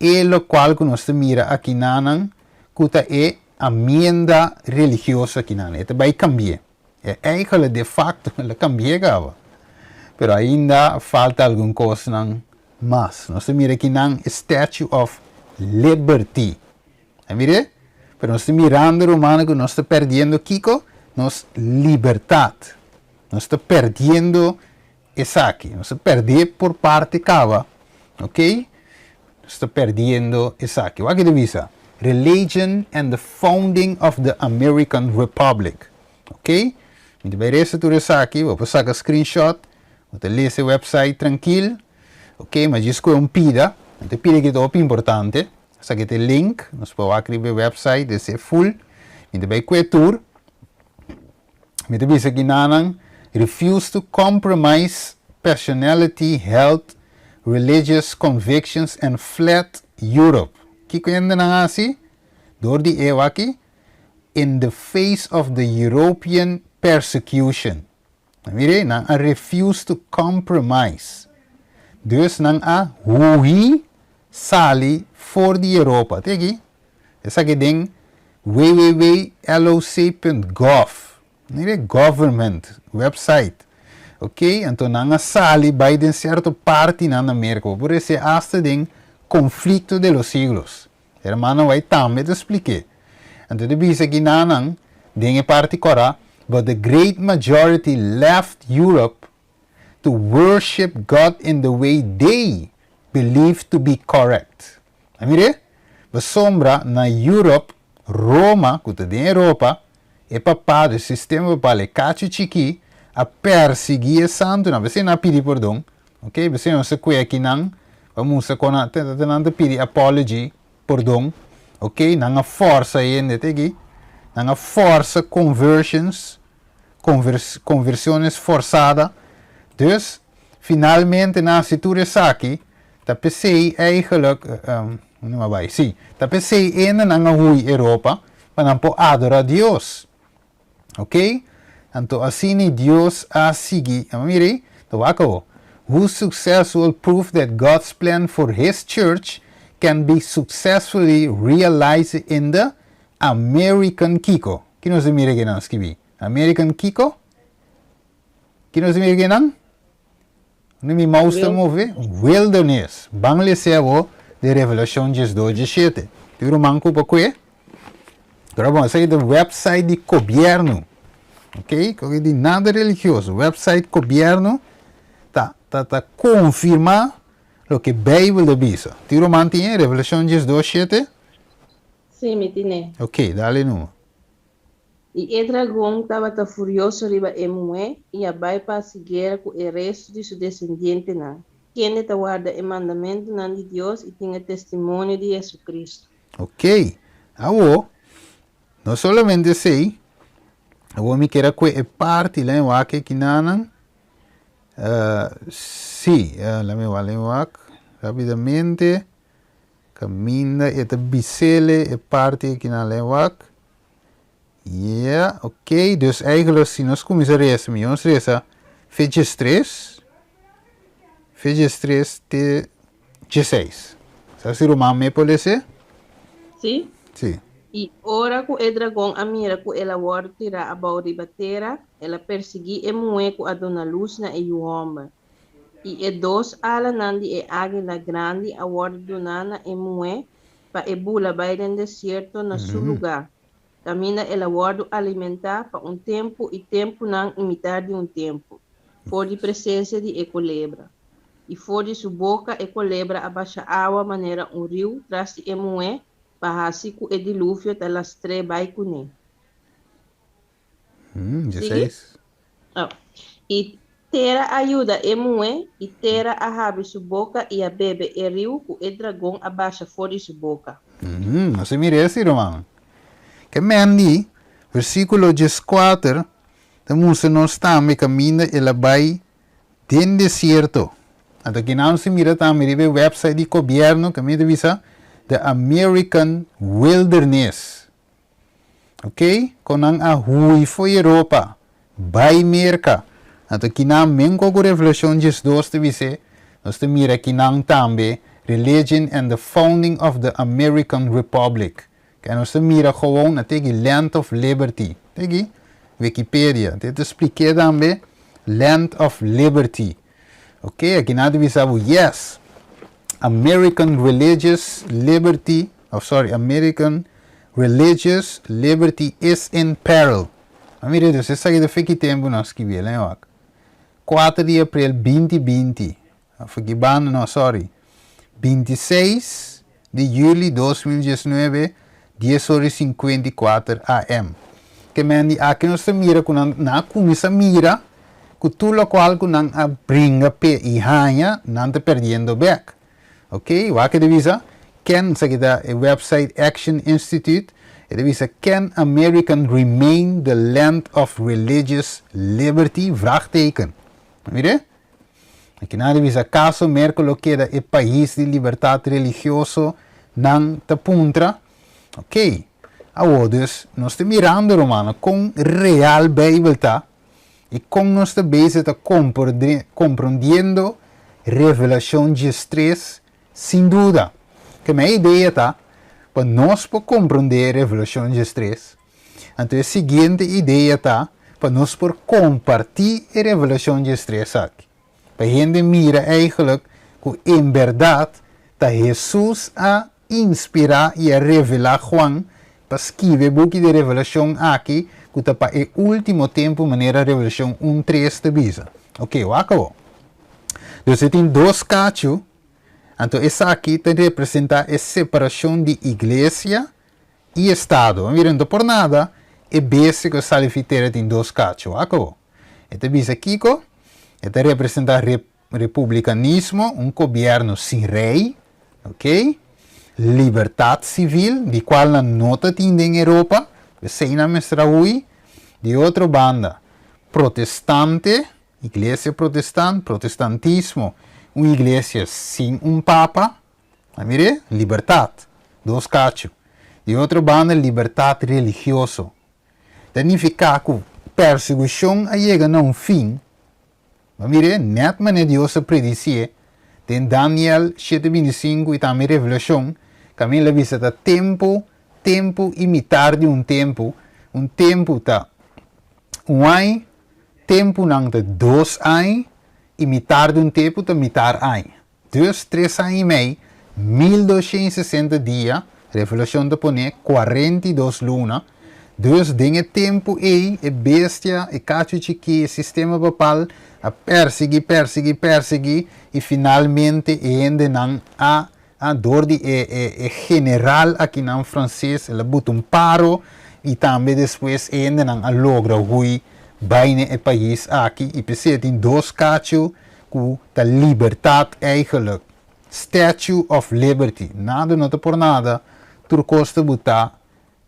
e lokual ku nos ta mira akinanan ku ta e amienda religioso akinan. E ta bai kambi'é. E eigenlijk de facto el a kambi'é kaba. Pero ainda falta algun kosnan mas. Nos ta mira akinan e Statue of Liberty. A mir'é? Pero nos ta mirando, rumannan, ku nos ta perdiendo kiko? Nos libertat. Nos ta perdiendo esaki. Nos ta perdé por parte kaba. Ok? Nos ta perdiendo esaki. Wak ki ta bisa? Religion and the founding of the American Republic. Ok? Mi ta bai resa tur esaki. Bo por saka screenshot. Bo ta lesa e website trankil. Ok? Ma djis kohe un pida. Mi ta pida ki ta hopi importante. Esaki ta e link, nos por wak riba e website, esei full. Mi ta bai kue tur. Mi ta bisa kinanan, refuse to compromise personality, health, religious convictions and fled Europe. Kiko hende nan hasi? Dor di e waki, in the face of the European persecution. Mire, nan a refuse to compromise. Dus nan a huí sali for di Europa. Te aki, esaki den www.loc.gov. Mire, government website. Ok, anto nan a sali bai den cierto partinan na Merca. Bo por rece hasta den Conflicto de los Siglos. Hermano White tambe ta splik'é. Anto ta bisa ki nanan den e parti kòrá, But the great majority left Europe to worship God in the way they believed to be correct. A mir'é? Pasobra na Europe, Roma, ku ta den Europa, e papado, e sistema papal, e kachu chikí, a persiguí e santunan. P'esei nan a pidi pordon. Ok, p'esei nos ta kue akinan pa mustra kon nan ta nan ta pidi apology, pordon. Ok, nan a forsa hende te aki, nan a forsa conversions, convers conversiones forsada. Dus, finalmente nan hasi tur esaki, ta p'esei eigenlijk, unda mi a bai? Si, ta p'esei hende nan a hui Europa pa nan por adora Dios. Ok? Anto asina Dios a sigui, a mira ei, ta wak awo, Whose success will prove that God's plan for His church can be successfully realized in the American kiko? Ki nos a mira kinan skibi? American kiko? Ki nos a mira kinan? Unda mi mouse ta move? Wilderness. Ban lese awo den Revelashon 12, 17. Tin ruman ku por kue? Pero bon, esaki ta website di gobierno. Ok, koke di nada religioso. Website gobierno ta ta ta confirma loke Bijbel ta bisa. Tin ruman tin e Revelashon 12, 7? Sí, mi tine. Ok, dale numa. I e dragon tabata furioso riba e muhé i a bai pa hasi guera ku e restu di su desendientenan, kende ta warda e mandamentunan di Dios i tin e testimonio di Jesucristo. Ok, awor, no solamente esei, awor mi kier a kue e parti la mi wak e kinanan, si, la mi wak, la mi wak rapidamente, kaminda e ta bisele e parti e kinan la mi wak, yeah, ok, dus eigenlijk si nos kuminsa resa, mi nos resa fecha tres, fecha tres te 16. Sa si ruman me por lese? Sí. Sí. I ora ku e dragon a mira ku el a wòrdu tirá abou riba tera, el a persiguí e muhé ku a duna lus na e yu hòmber. I e dos alanan di e águila grandi a wòrdu duná na e muhé pa e bula bai den desierto na su lugá, kaminda el a wòrdu alimentá pa un tempu i tempunan i mitar di un tempu, for di presensia di e kolebra. I for di su boka e kolebra a basha awa manera un riu tras di e muhé pa hasi ku e diluvio ta lastr'é bai kuné. Sigui? Oh. I tera a yuda e muhé, i tera a habri su boka i a bebe e riu ku e dragon a basha for di su boka. Nos a mira esi, rumannan. Ke men di, versíkulo 14 ta mustra nos tambe kaminda el a bai Den desierto. Anto kinan si mira tambe riba e website di gobierno kaminda ta bisa The American Wilderness. Ok, kon nan a hui fo'i Europa bai Merka. Anto kinan menko ku Revelashon 12 ta bis'é, nos ta mira kinan tambe Religion and the Founding of the American Republic. Ke nos ta mira gewoon na teki Land of Liberty. Teki Wikipedia. Te ta splik'é tambe Land of Liberty. Ok, akinan ta bisa bo yes, American Religious Liberty, of sorry, American Religious Liberty is in peril. A mira dus esaki ta feki tempu nos skibi el, wak. 4 di april 2020. Of aki banda, no, sorry. 26 di juli 2019, 10 ora y 54 AM. Ke men di aki nos ta mira ku nan, nan a kuminsá mira ku tur lokual ku nan a bringa p'e i haña, nan ta perdiendo bèk. Ok, wak e ta bisa, Can, esaki ta e website Action Institute, e ta bisa, Can American remain the land of religious liberty? Vraagteken. Mira? Aki nan a bisa kaso Merka lo keda e pais di libertat religioso, nan ta puntra. Ok, awor dus nos ta mirando rumannan kon real Beibel ta i kon nos ta bezig ta komprondiendo Revelashon 13 sin duda. Ke mi idea ta pa nos por komprondé Revelashon 13, anto e siguiente idea ta pa nos por kompartí e Revelashon 13 aki. Pa hende mira eigenlijk ku en bèrdat ta Hesus a inspirá i a revelá Juan pa skibi e buki di Revelashon aki ku ta pa e último tempu manera Revelashon un tres ta bisa. Oke, wak awor. Dus e tin dos kachu, anto esaki ta representá e separashon di iglesia i estado. Mira, no ta por nada e bestia ku a sali fi tera tin dos kachu. Wak awor. E ta bisa kiko? E ta representá republikanismo, un gobièrnu sin rei, ok, libertat sivil, di kual nan no ta tin den Europa, p'esei nan mester a hui. Di otro banda, protestante, iglesia protestant, protestantismo, un iglesia sin un papa, A mir'é? Libertat. Dos kachu. Di otro banda, libertat religioso. Ta nifiká ku persekushon a yega na un fin. A mir'é? Nèt manera Dios a predisié den Daniel shete 25 i tambe Revelashon, kaminda el a bisa ta tempu, tempu i mitar di un tempu. Un tempu ta un aña, tempunan ta dos aña i mitar di un tempu ta mitar aña. Dus tres aña i mei, 1260 dia, Revelashon ta pone 42 luna. Dus den e tempu ei e bestia, e kachu chikí, e sistema papal a persiguí, persiguí, persiguí i finalmente e hendenan a a dor di e e e general akinan franses el a buta un paro i tambe despues e hendenan a logra hui bai na e pais aki i p'esei tin dos kachu ku ta libertat eigenlijk. Statue of Liberty. Nada no ta por nada, tur kos ta butá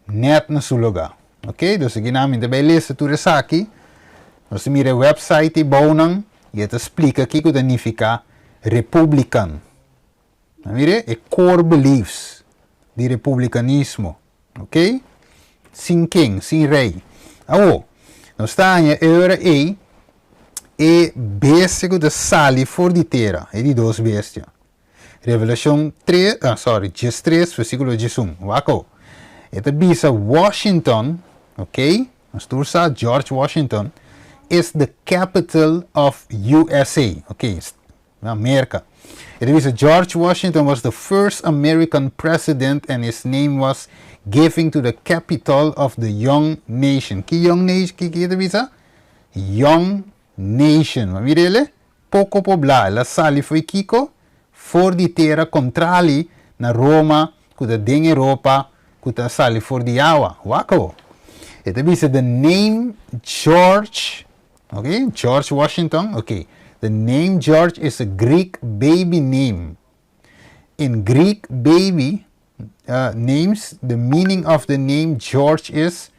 nèt na su lugá. Ok, dus aki nan mi ta bai lesa tur esaki. Nos ta mira e website ei bounan i e ta splika kiko ta nifiká Republican. A mira e core beliefs di republicanismo. Ok? Sin ken, sin rei. Awo, nos ta haña e ora ei e bestia ku ta sali for di tera, e di dos bestia. Revelashon tres, ah, sorry, 13, versíkulo 11. Wak awo. E ta bisa Washington, ok? Nos tur sa George Washington is the capital of USA. Ok, na Merka. E ta bisa George Washington was the first American president and his name was given to the capital of the young nation. Ki young nation? Ki ki e ta bisa? Young nation. Bo a mira ele? Poko poblá. El a sali fo'i kiko? For di tera kontrali na Roma ku ta den Europa ku ta sali for di awa. Wak awo. E ta bisa the name George. Ok, George Washington, ok. The name George is a Greek baby name. In Greek baby names, the meaning of the name George is,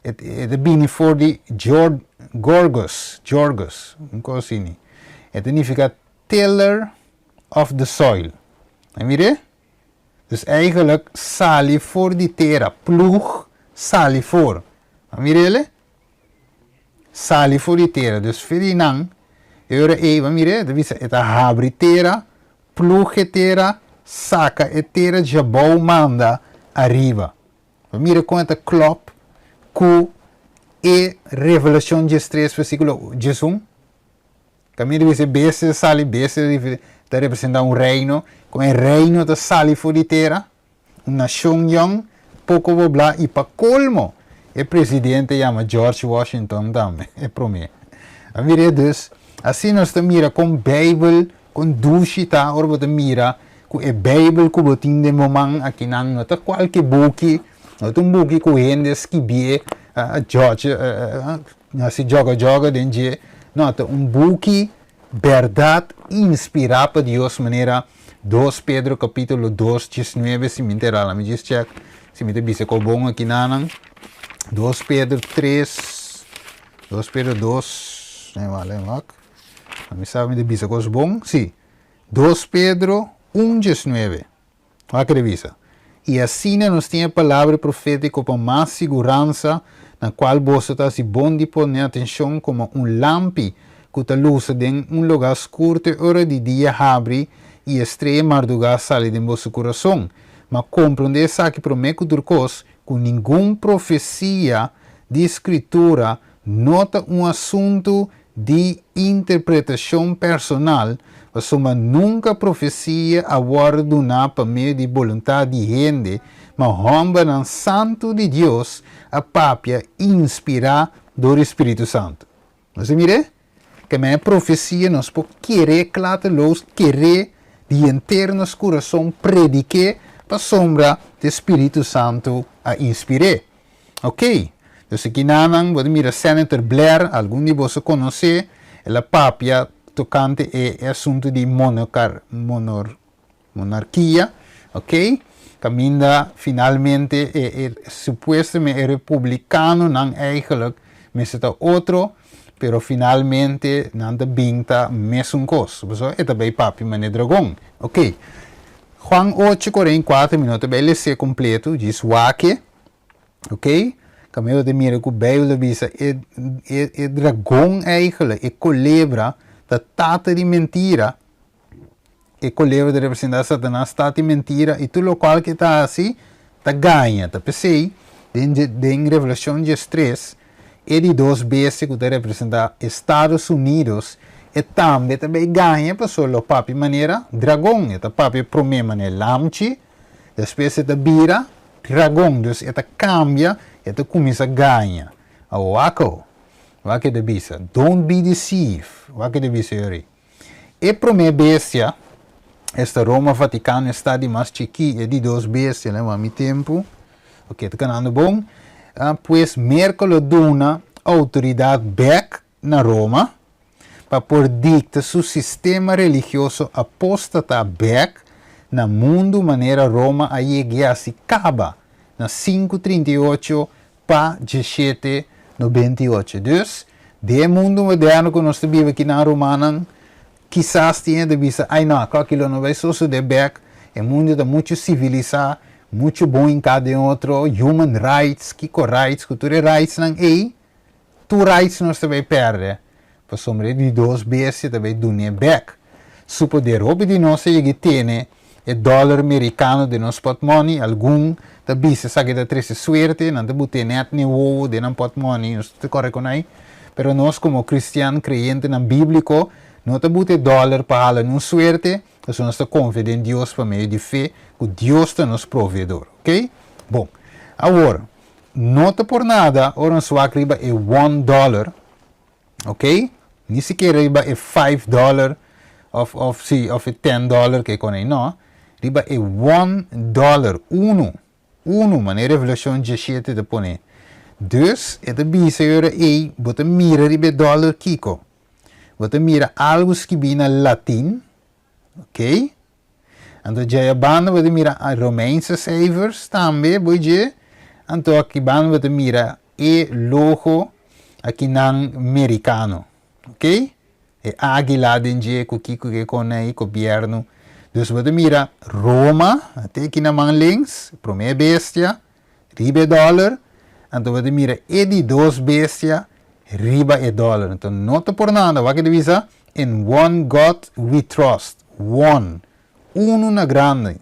e ta bini for di Georg, Gorgos, Georgos, un kos asini. E ta nifiká tiller of the soil. A mir'é? Dus eigenlijk sali for di tera, ploeg. Sali for. A mir'ele? Sali for di tera. Dus for di nan, e ora ei, bo a mir'é? Ta bisa, e ta habri tera, plug e tera, saka e tera djabou manda ariba. Bo a mira kon e ta klòp ku e Revelashon diestres versíkulo 11? Kaminda di bisa e bestia ta sali, bestia ta representá un reino, kon e reino ta sali for di tera. Un nashon yòn, poko boblá i pa kolmo e presidente yama George Washington tambe, e promé. A mir'é dus, asina nos ta mira kon Beibel, kon dushi ta ora bo ta mira ku e Beibel ku bo tin den bo man akinan no ta kualke buki, no ta un buki ku hende a skibié, a jòdje, a hasi jòga jòga den dje, no, ta un buki Bèrdat inspirá pa Dios manera Dos Pedro kapítulo dos diesnuebe si mi ntera la mi djis chèk si mi ta bisa kò bon aki nanan Dos Pedro tres Dos Pedro dos lei wak mi sa mi ta bisa kos bon si Dos Pedro un diesnuebe. Wak e bisa, I asina nos tin e palabra profétiko pa mas siguransa, na kual boso ta hasi bon di pone atenshon komo un lampi ku ta lusa den un lugá skur te ora di dia habri i e strea mardugá sali den boso kurason. Ma komprondé esaki promé ku tur kos, ku ningun profesia di Skritura no ta un asuntu di interpretashon personal, pasobra nunka profesia a wòrdu duná pa medio di boluntat di hende, ma hòmbernan santu di Dios a papia inspirá dor di spiritu santu. Nos a mir'é? Ke men e profesia nos por ker'é klateloos, ker'é di henter nos kurason, predik'é pasobra ta e spiritu santu a inspir'é. Ok, dus aki nanan bo ta mira Senator Blair, algun di boso konosé, el a papia tokante e asuntu di monokar, monor, monarkia, ok, kaminda finalmente e e supuestamente e republikanonan eigenlijk mester ta otro, pero finalmente nan ta bin ta mesun kos, pasobra e ta bay papia manera dragon, ok. Juan ocho 44 mi no ta bay les'é kompleto, djis wak-e. Ok? Kaminda bo ta mira ku Beibel ta bisa e e e dragon eigenlijk, e kolebra, ta tata di mentira. E kolebra ta representá Satanas, tata di mentira, i tur lokual ku e ta hasi ta gaña. Ta p'esei den den Revelashon diestres e di dos bestia ku ta representá Estados Unidos e tambe ta bai gaña pasobra lo papia manera dragon. E ta papia promé manera lamchi, despues e ta bira Dragon, dus e ta cambia, e ta cuminsa gaña. Awor wak awo, wak e ta bisa, Don't be deceived, wak e ta bisa yori. E prome bestia, esta Roma Vaticano e stad di mas chikí, e di dos bestia, lei wak mi tempu, ok, ta canando bon, pues Merca lo duna autoridad bek na Roma, pa por dikta su sistema religioso apóstata bèk na mundu manera Roma a yeg'é hasi kaba na sinku 38 pa 17 98. Dus, den e mundu moderno ku nos ta biba akinan rumannan, kisas tin hende ta bisa, Ai no, akò kilo no bai sosodé bèk, e mundu ta muchu sivilisá, muchu bon hinká den otro, human rights, kiko rights, ku tur e rightsnan ei, Tur rights nos ta bay perde, pasobra e di dos bestia ta bay dun'e bek su poder. Hopi di nos a yega tene e dollar mericano den nos potmoni, algun ta bisa esaki ta trece suerte, nan ta bute net n'e wowo den nan potmoni, nos ta kore con ai, pero nos como cristian creyentenan biblico no ta bute dollar pa hala nun suerte, pasobra nos ta confia den Dios pa medio di fe cu Dios ta nos proveedor, ok? Bon, awor. No ta por nada ora nos wak riba e one dollar, ok? Ni sikiera riba e five dollar of of si of e ten dollar ke kon ei no. Riba e one dollar, unu, unu, manera Revelashon 17 ta pone. Dus e ta bisa e ora ei bo ta mira riba e dollar kiko? Bo ta mira algu skibí na latin, ok? Anto djei a banda bo ta mira Romeinse cijfers tambe bo dje. Anto aki banda bo ta mira e logo akinan mericano. Ok? E aguila den dje cu kico ke con ei gobierno. Dus bo ta mira Roma, te aki na man links, prome bestia, riba e dollar. Anto bo ta mira e di dos bestia riba e dòler. Anto no ta por nada, wak e ta bisa, In one God we trust. One. Unu na grandi.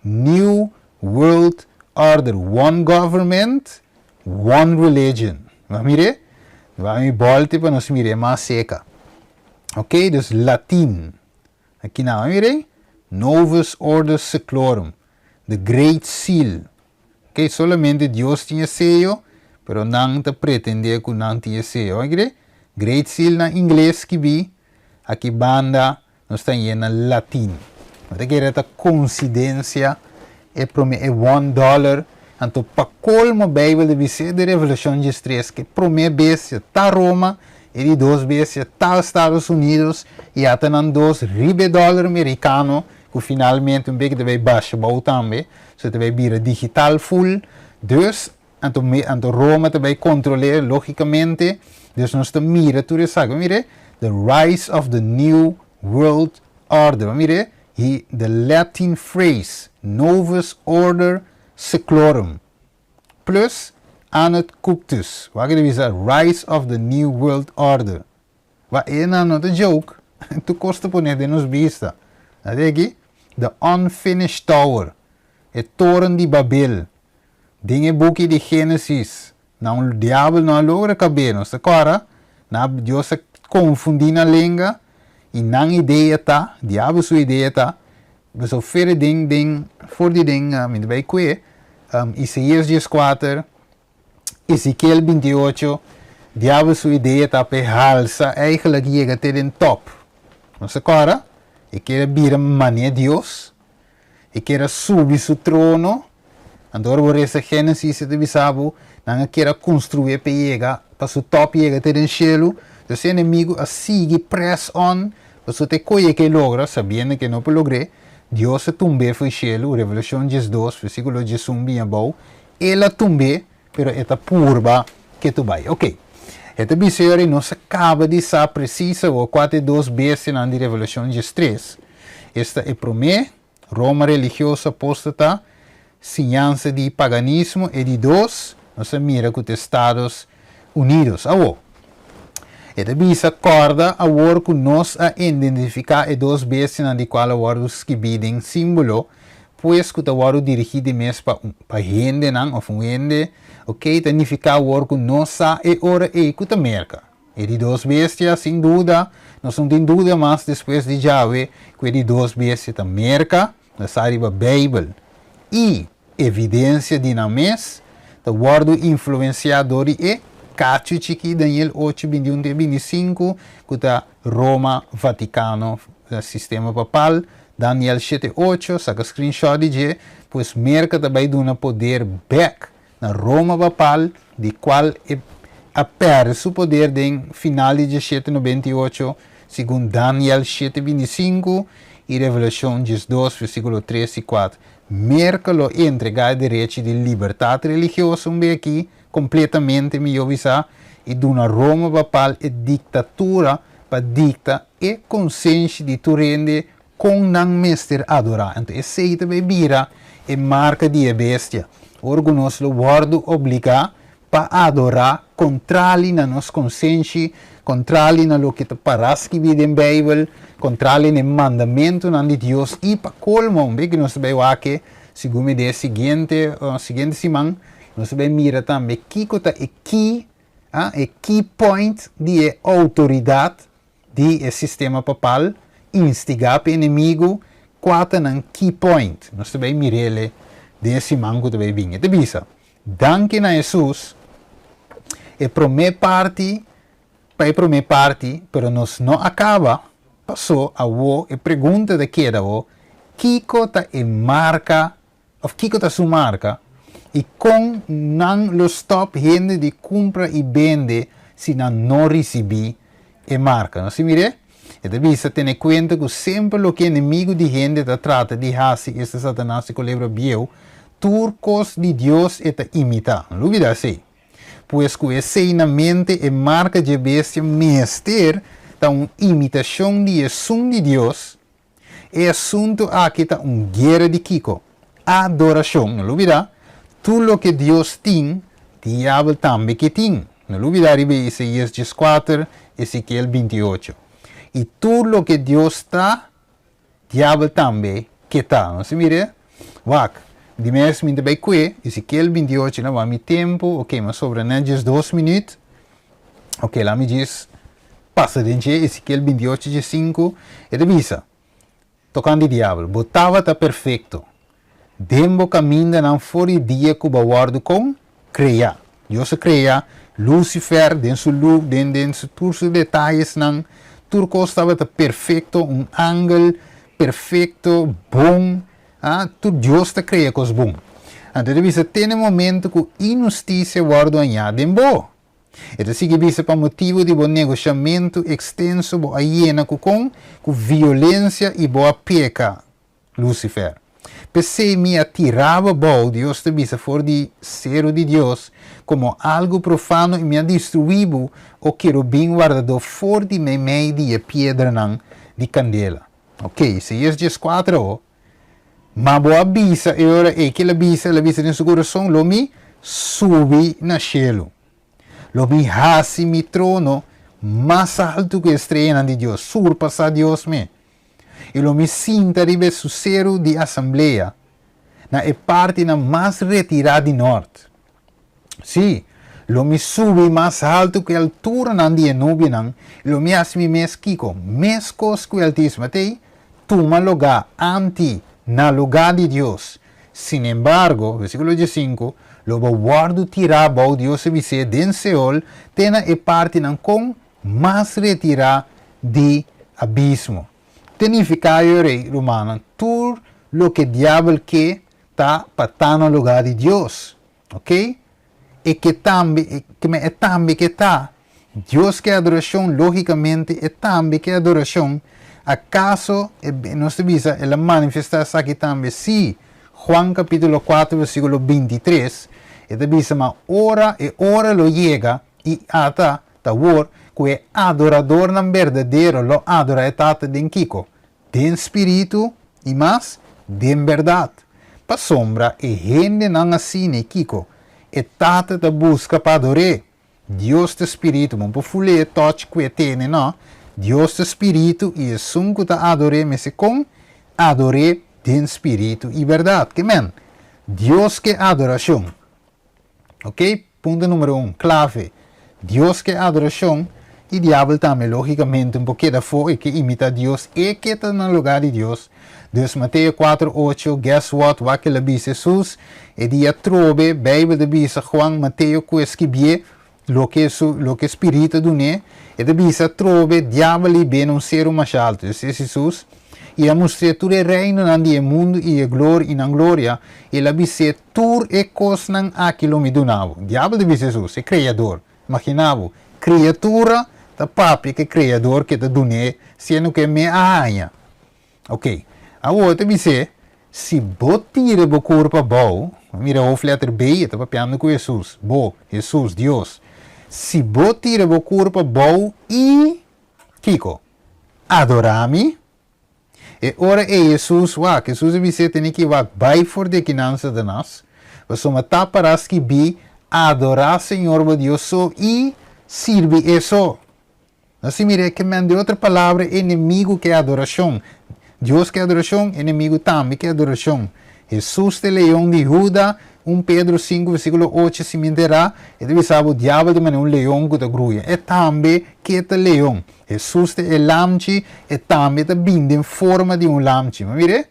New World Order. One government, one religion. Bo a mir'é? Bo a mi bòlti pa nos mir'é mas seka. Ok, dus Latin. Aki nan, bo a mir'é? Novus Ordo Seclorum. The Great Seal. Ok, solamente Dios tin e seyo, pero nan ta pretende ku nan tin e seyo. Bo a mir'é? Great Seal na ingles skibí, aki banda nos ta yena latin. No ta kere ta konsidensia e prome e one dollar, anto pa kolmo Beibel ta bis'é den Revelashon diestres ke prome bestia ta Roma, e di dos bestia ta Estados Unidos i ata nan dos riba e dollar merikano ku finalmente un bek ta bai basha bou tambe, so ta bai bira digital full. Dus anto anto Roma ta bai kontrol'é logikamente, dus nos ta mira tur esaki. Bo mir'é? The rise of the new world order. Bo mir'é? Hi the Latin phrase novus order seclorum plus annuit cuptus. Wak e ta bisa rise of the new world order. Wa e nan no ta joke, tur kos ta pone den nos bista. Ate aki, the unfinished tower, e toren di Babel, den e buki di Genesis, na un diabel no a logra kab'é, nos ta kòrda, na Dios a konfundí nan lenga, i nan idea ta, diabel su idea ta, pasobra fere den den for di den mi ta bai kue, Isaías 14, Ezekiel 28, Diabel su idea ta p'e halsa eigenlijk yega te den top. Nos ta kòrda? E kier a bira manera Dios. E kier a subi su trono. Anto ora bo resa Génesis e ta bisa bo, nan a kier a konstrué p'e yega, pa su top yega te den shelu. Entonces e enemigu a sigui press on, pasobra ta e koe ke logra, sabiendo ke no por logr'é. Dios a tumb'é fo'i shelu, Revelashon 12, versíkulo 11 bin abou. El a tumb'é, pero e ta purba ke tu bai. Ok. E ta bisa yori nos a kaba di sa presis awor kua ta e dos bestianan di Revelashon 13. Esta e promé, Roma religioso apóstata, siñansa di paganismo, e di dos, nos a mira ku ta Estados Unidos. Awor, e ta bisa kòrda awor ku nos a identifiká e dos bestianan di kual a wòrdu skibí den símbolo, Pues ku ta wòrdu dirigí di mes pa pa hendenan òf un hende, ok, ta nifiká awor ku nos sa e ora ei ku ta Merka. E di dos bestia, sin duda, nos no tin duda mas despues di djawe ku e di dos bestia ta Merka, nos sa riba Beibel i evidensia di nan mes, ta wòrdu influensiá dor di e kachu chikí Daniel ocho, 21 te 25, ku ta Roma, Vatikano, sistema papal, Daniel shete ocho, saka screenshot di dje, pues Merka ta bai duna poder bek na Roma papal, di kual e a perde su poder den final di djeshete nobenta i ocho, segun Daniel shete 25 i Revelashon 12 versíkulo tres i kuater. Merka lo entregá e derechi di libertat religioso un be aki kompletamente, mihó bisá, i duna Roma papal e diktatura pa dikta e konsenshi di tur hende kon nan mester adorá. Anto esei ta bai bira e marka di e bestia, ora ku nos lo wòrdu obligá pa adorá kontrali na nos konsenshi, kontrali na loke ta pará skibí den Beibel, kontrali na e mandamentunan di Dios i pa kolmo, un bes ku nos ta bai wak segun mi den e siguiente siguiente siman, nos ta bai mira tambe kiko ta e key e key point di e outoridat di e sistema papal instigá pa e enemigu, kua ta nan key point? Nos ta bai mir'el den e siman ku ta bai bin. E ta bisa, Danki na Hesus, e promé parti pa e promé parti, pero nos no a kaba, pasó awó e pregunta ta keda awó, kiko ta e marka Of kiko ta su marka? I kon nan lo stòp hende di kumpra i bende si nan no risibí e marka? Nos tin mir'é? E ta bisa, Tene kuenta ku semper loke enemigu di hende ta trata di hasi, esta Satanas e kolebra bieu, tur kos di Dios e ta imitá. No lubidá esei. Pues ku esei na mente, e marka dje bestia mester ta un imitashon di esun di Dios. E asuntu aki ta un guera di kiko? Adorashon. No lubidá, tur loke Dios tin Diabel tambe ke tin. No lubidá riba Isaías 14, Ezekiel 28. I tur loke Dios ta, Diabel tambe ke ta. Nos a mira? Wak, di mes mi ta bai kue, Ezekiel 28, na wak mi tempu, ok, mi a sobra net 12 minuut. Ok, laat mi djis pasa den dje, Ezekiel 28, 15, e ta bisa, Tokante diabel, bo tabata perfekto den bo kamindanan for di dia ku bo a wòrdu kon? Kreá. Dios a krea Lucifer den su lu, den den su tur su detayesnan, tur kos tabata perfekto, un angel perfekto, bon, ah, tur Dios ta krea kos bon. Anto e ta bisa te na e momento ku inhustisia wòrdu hañá den bo. E ta sigui bisa pa motibu di bo negoshamentu ekstenso bo a yena ku kon? Ku violensia i bo a peka, Lucifer. P'esei mi a tira bo abou, Dios ta bisa for di seru di Dios, komo algu profano i mi a destruí bo, o kerubin wardadó for di meimei di e piedranan di kandela. Ok, Isaías 14 o. Ma bo a bisa e ora ei, ke el a bisa? El a bisa den su kurason, Lo mi subi na shelu. Lo mi hasi mi trono mas altu ku e streanan di Dios, surpasá Dios mes. I lo mi sinta riba e su seru di asamblea, na e partinan mas retirá di nòrt. Sí, lo mi subi mas haltu ku e alturanan di e nubianan, i lo mi hasi mi mes kiko? Meskos ku e Altísimo. Atei, tuma lugá anti na lugá di Dios. Sinembargo, versíkulo 15, lo bo wòrdu tirá bou Dios a bis'é den Seol te na e partinan kon mas retirá di abismo. Te nifiká yo rei, rumannan, tur loke diabel ke ta pa ta na lugá di Dios. Ok? E ke tambe, e ke men e tambe ke ta. Dios ke adorashon, lógikamente e tambe ke adorashon. Akaso e, nos ta bisa, el a manifestá esaki tambe? Sí. Juan kapítulo 4 versíkulo 23, e ta bisa, Ma ora, e ora lo yega, i ata ta awor, ku e adoradornan berdadero lo adorá e Tata den kiko? Den spiritu i mas den bèrdat. Pasobra e hendenan asina e kiko? E Tata ta buska pa ador'é. Dios ta spiritu. Bo no por ful'é tòch ku e tene, nò. Dios ta spiritu i esun ku ta ador'é mester kon ador'é den spiritu i bèrdat. Ke men? Dios ke adorashon. Ok, punto numero un, clave. Dios ke adoracion y diabel tambe, logicamente, un por keda afo, e ke imita Dios, e ke ta na lugar di Dios. Dus Mateo 4, 8, guess what, wak el a bisa Jesus, e dia trobe, Bijbel ta bisa, Juan, Mateo cu e skibié, loke su, loke Spiritu a dun'é, e ta bisa trobe, diabel i bene un seru masha alto. Dus es Jesus. I a mustr'é tur e reinonan di e mundu i e glor i nan gloria, i el a bis'é, Tur e kosnan aki lo mi duna bo. Diabel ta bisa Hesus, e Kreador. Imaginá bo, kriatura ta papia ku e Kreador ke ta dun'é siendo ku e me a haña. Oké, awor e ta bis'é, Si bo tira bo kurpa abou, mira hoofdletter B, e ta papiando ku Hesus, bo, Hesus, Dios, si bo tira bo kurpa abou i, kiko? Adorá mi, E ora ei Hesus wak, Hesus a bis'é tene ki wak bai for di akinan, Satanas, pasobra ta pará skibí, Adorá Señor bo Dios so i sirbi E so. Nos tin mira ke men, den otro palabra, e enemigu ke adorashon. Dios ke adorashon, e enemigu tambe ke adorashon. Hesus ta e leon di Huda, 1 Pedro 5 versikulo 8 si mi enterá, e ta bisa bo diabel ta manera un leon ku ta gruya. E tambe ke ta leon. Hesus ta e lamchi, e tambe ta bin den forma di un lamchi. Bo mira?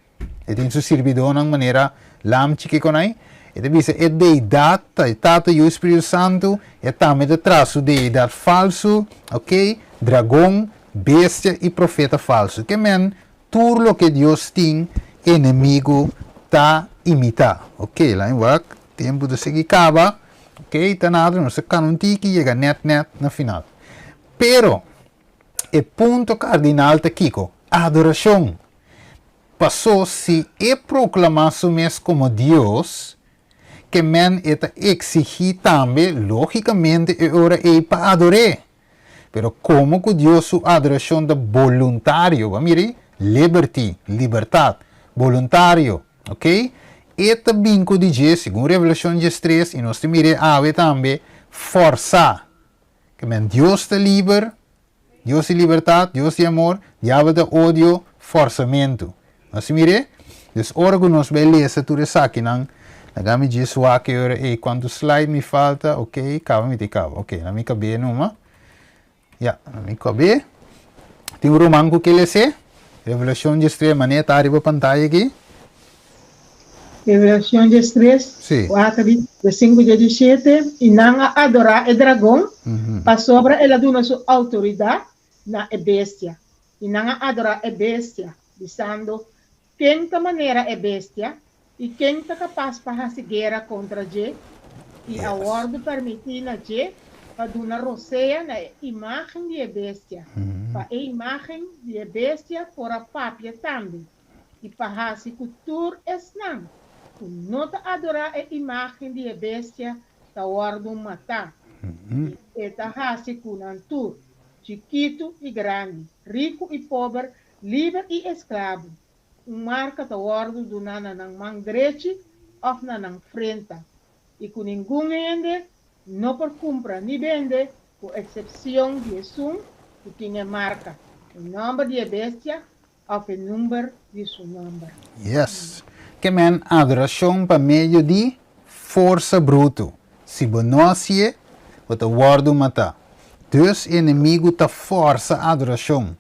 E tin su sirbidónan manera lamchi ke konai. E ta bisa e deidat ta e Tata, Yu i Spiritu Santu, e tambe ta traha su deidat falsu, ok, dragon, bestia i profeta falsu. Ke men tur loke Dios tin, enemigu ta imitá. Ok, laat mi wak, tempu ta sigui kaba. Ok, ta nada, nos ta kana un tiki yega nèt nèt na final. Pero, e punto kardinal ta kiko? Adorashon. Pasó si e proklamá su mes komo Dios, ke men e ta eksigí tambe, lógikamente, e ora ei pa ador'é. Pero komo ku Dios su adorashon ta boluntario, bo a mira ei? Liberty, libertat, boluntario, ok? e ta bin ku di dje, segun Revelashon 13, i nos ta mir'é awe tambe, fòrsá. Ke men Dios ta liber, Dios di libertat, Dios di amor, diabel ta odio, fòrsamentu. Nos ta mir'é? Dus ora ku nos bai lesa tur esakinan, laga mi djis wak e ora ei kuantu slide mi falta, ok, kaba mi ta kaba, ok, na mi kab'é numa. Ya, na mi kab'é. Tin un ruman ku ke les'é? Revelashon 13, manera ta riba pantaya aki. Revelashon 13, Sí. 4 di de 5 dje di 7, I nan a adorá e dragon, pasobra el a duna su outoridat na e bestia. I nan a adorá e bestia, bisando, Ken ta manera e bestia, i ken ta kapas pa hasi guera kontra dje? I a wòrdu permití na dje pa duna rosea na e imágen di e bestia, pa e imágen di e bestia por a papia tambe. i pa hasi ku tur esnan ku no ta adorá e imágen di e bestia ta wòrdu matá. I e ta hasi ku nan tur, chikitu i grandi, riku i pober, liber i esklabu, un marka ta wòrdu duná na nan man drechi òf na nan frenta, i ku ningun hende no por kumpra ni bende ku eksepsion di esun ku tin e marka, e nòmber di e bestia Of e number di su nomber. Yes. Ke men adorashon pa medio di forsa brutu. Si bo no hasié, bo ta wòrdu matá. Dus e enemigu ta fòrsa adorashon.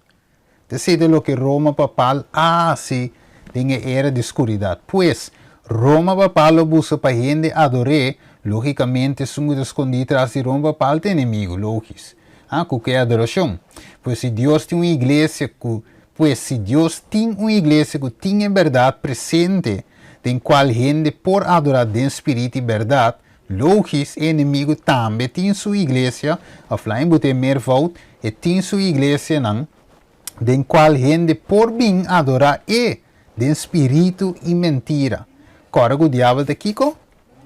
Ta esei ta loke Roma papal a hasi den e era di skuridat. Pues, Roma papal lo buska pa hende ador'é, lógikamente esun ku ta skondí tras di Roma papal ta enemigu, lógis. Ha, ku ke adorashon? Pues si Dios tin un iglesia ku Pues si Dios tin un iglesia ku tin e bèrdat presente den kual hende por adorá den spirit i bèrdat, logis e enemigu tambe tin su iglesia, òf laña bo ta e meervoud, e tin su iglesianan den kual hende por bin adorá e den spiritu i mentira. Kòrda ku diabel ta kiko?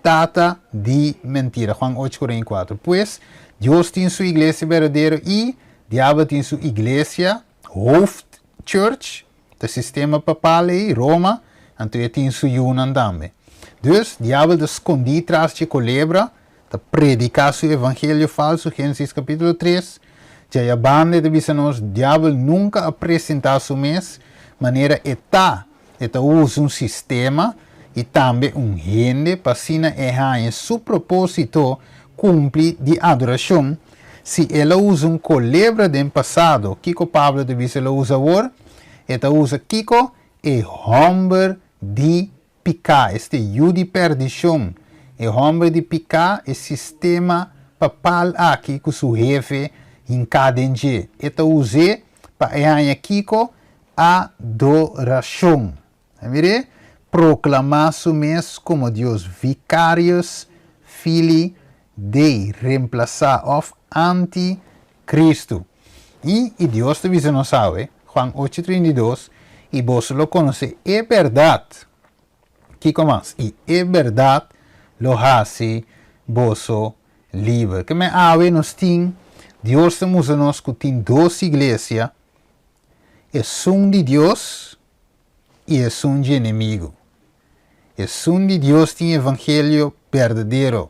Tata di mentira. Juan ocho 44. Pues, Dios tin su iglesia berdadero i diabel tin su iglesia, hoofd church, ta sistema papal ei, Roma, anto e tin su yunan tambe. Dus, diabel ta skondí tras dje kolebra, ta prediká su evangelio falsu, Génesis kapítulo tres. Djaya banda e ta bisa nos, diabel nunka a presentá su mes manera e ta. E ta usa un sistema i tambe un hende pa asina e haña su propósito kumpli di adorashon. Si el a usa un kolebra den pasado, kiko Pablo ta bisa el a usa awor? E ta usa kiko? E hòmber di piká, este yu di pèrdishon. E hòmber di piká, e sistema papal aki ku su hefe hinká den dje. E ta us'é pa e haña kiko? Adorashon. Mir'é, proklamá su mes komo Dios vicarius filii Dei, remplasá òf anti-Kristu. I i Dios ta bisa nos awe, Juan ocho 32, I boso lo konosé e bèrdat. Kiko mas? I e bèrdat lo hasi boso liber. Ke men awe nos tin, Dios ta mustra nos ku tin dos iglesia, Esun di Dios i esun dje enemigu. Esun di Dios tin evangelio berdadero,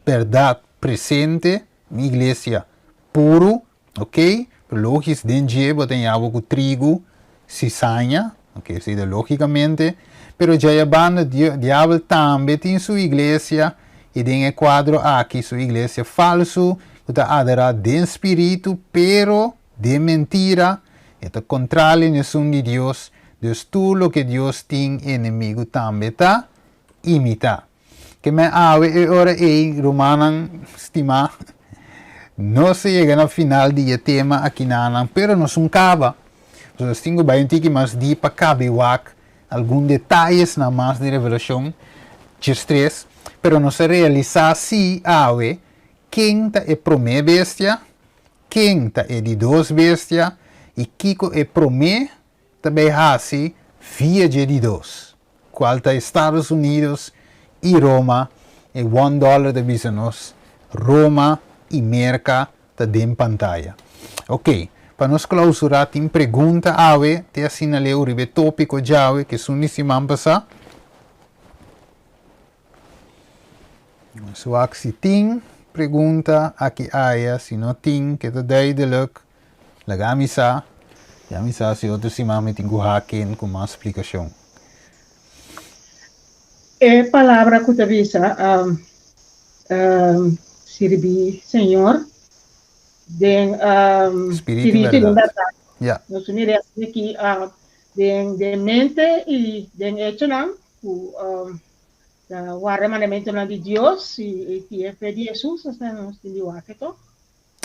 bèrdat presente, un iglesia puru, ok, pero logis den dje bo ta haña bo ku trigu, sisaña, ok, esei ta logikamente, pero djaya banda diabel tambe tin su iglesia i den e kuadro aki su iglesia falsu ku ta adorá den spiritu pero Den mentira, e ta kontrali n'esun di Dios, dus tur loke Dios tin enemigu tambe ta imitá. Ke men awe e ora ei, rumannan stimá, nos a yega na final di e tema akinanan, pero nos un kaba. Pasobra nos tin ku bai un tiki mas dip pa kabe wak algun detayesnan mas di Revelashon 13, pero nos a realisá sí awe ken ta e promé bestia, Ken ta e di dos bestia i kiko e promé ta bay hasi via dje di dos, kual ta Estados Unidos i Roma? E one dollar ta bisa nos Roma i Merka ta den pantaya. Ok, pa nos klausurá tin pregunta awe te asina leu riba e tópiko djawe ke esun di siman pasá. Nos wak si tin pregunta aki aya, si no tin, ke ta duidelijk, laga mi sa, ya mi sa si otro siman mi tin ku haken ku mas splikashon. E palabra ku ta bisa sirbi Señor den spiritu i bèrdat. Nos mira aki den mente i den echonan ku Ta warda mandamentonan di Dios i tin e fe di Hesus, asina nos tin di wak to.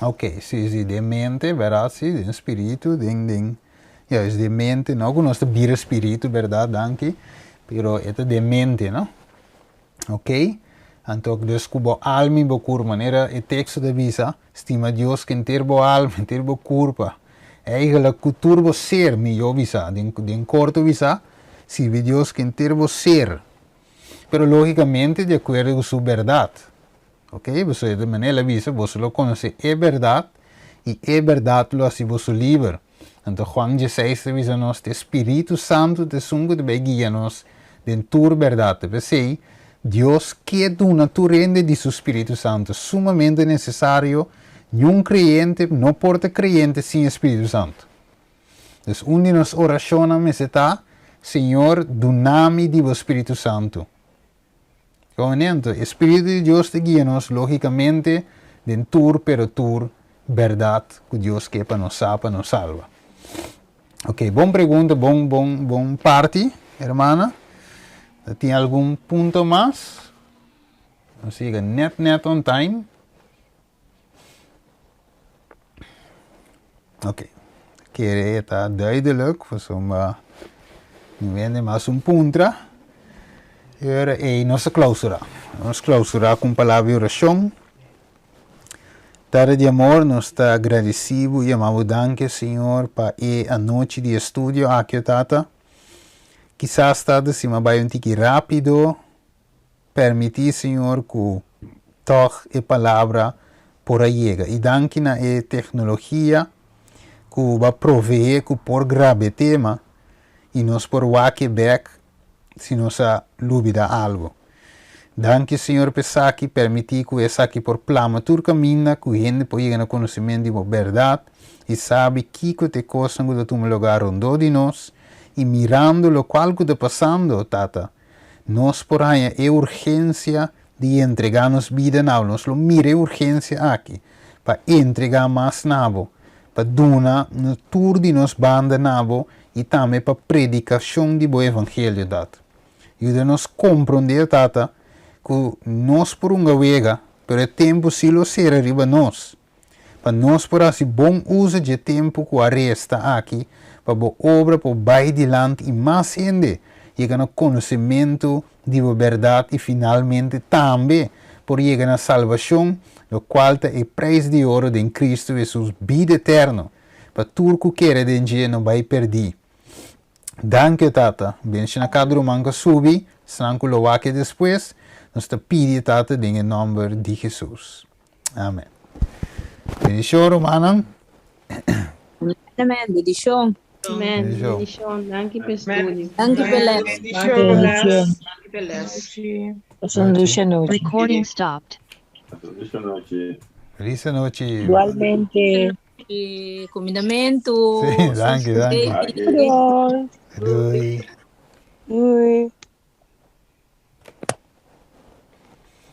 Ok, si, si, den mente, berdad, si, den spiritu, den, den, juist den mente, no ku nos ta bira spiritu, berdad, danki, pero e ta den mente, no? Ok, anto dus ku bo alma i bo kurpa, manera e teksto ta bisa, stima Dios ku henter bo alma, henter bo kurpa, eigenlijk ku tur bo ser, mihó bisa, den, den korto bisa, sirbi Dios ku henter bo ser. Pero lógicamente di acuerdo cu su berdad. Ok, pasobra di manera el a bisa, boso lo conoce e berdad y e berdad lo haci boso liber. Anto Juan dieseis ta bisa nos, ta e Spiritu Santu ta esun cu ta bay guia nos den tur berdad. Ta p'esey Dios ke duna tur hende di su Spiritu Santu. Sumamente necesario, niun creyente no por ta creyente sin e Spiritu Santu. Dus un di nos orashonnan mester ta, Señor, duna mi di bo Spiritu Santu. Komenento, e Spiritu di Dios ta guia nos lógikamente den tur pero tur bèrdat ku Dios ke pa nos sa pa nos salba. Ok, bon pregunta, bon bon bon parti, hermana. Ta tin algun punto mas? Nos yega nèt nèt on time. Ok, kere e ta duidelijk, pasobra mi wende mas un puntra. E ora ei nos a clausura. Nos clausura cu un palabra di oracion. Tata di amor, nos ta agradeci bo y yama bo danki, Señor, pa e anochi di estudio aki, o Tata. Kisas, Tata, si mi a bai un tiki rapido, Permití, Señor, ku tòg e palabra por a yega. I danki na e teknologia ku bo a proveé ku por graba e tema i nos por wak e bèk si nos a lubidá algu. Danki, Señor, pa esaki. Permití ku esaki por plama tur kaminda ku hende por yega na konosementu di bo bèrdat i sabi kiko ta e kosnan ku ta tuma lugá rondó di nos i mirando lokual ku ta pasando, Tata, Nos por haña e urgensia di entregá nos bida na bo. Nos lo mira e urgensia aki pa entregá mas na bo, pa duna tur di nos banda na bo i tambe pa predikashon di bo evangelio, Tata. Yuda nos komprondé, Tata, ku nos por hunga wega, pero e tempu sí lo sera riba nos. Pa nos por hasi bon uso dje tempu ku a resta aki pa bo obra por bai dilanti i mas hende yega na konosementu di bo bèrdat i finalmente tambe por yega na salbashon, lokual ta e preis di oro den Kristu Hesus, bida eterno, pa tur ku kere den dje no bai pèrdí. Danki, Tata. Bendiciona cada ruman cu a subi, esnan cu lo wak e despues. Nos ta pidi, Tata, den e nomber di Jesus. Amen. Bendicion, rumannan. Amen. Bendicion. Amen. Bendicion. Danki p'e studio. Danki p'e les. Bendicion. Danki p'e les. Dushi anochi. Recording stopped. Dushi anochi. Feliz anochi. Igualmente. Kumindamentu. Sí, danki, danki. Adios. Doei. Doei.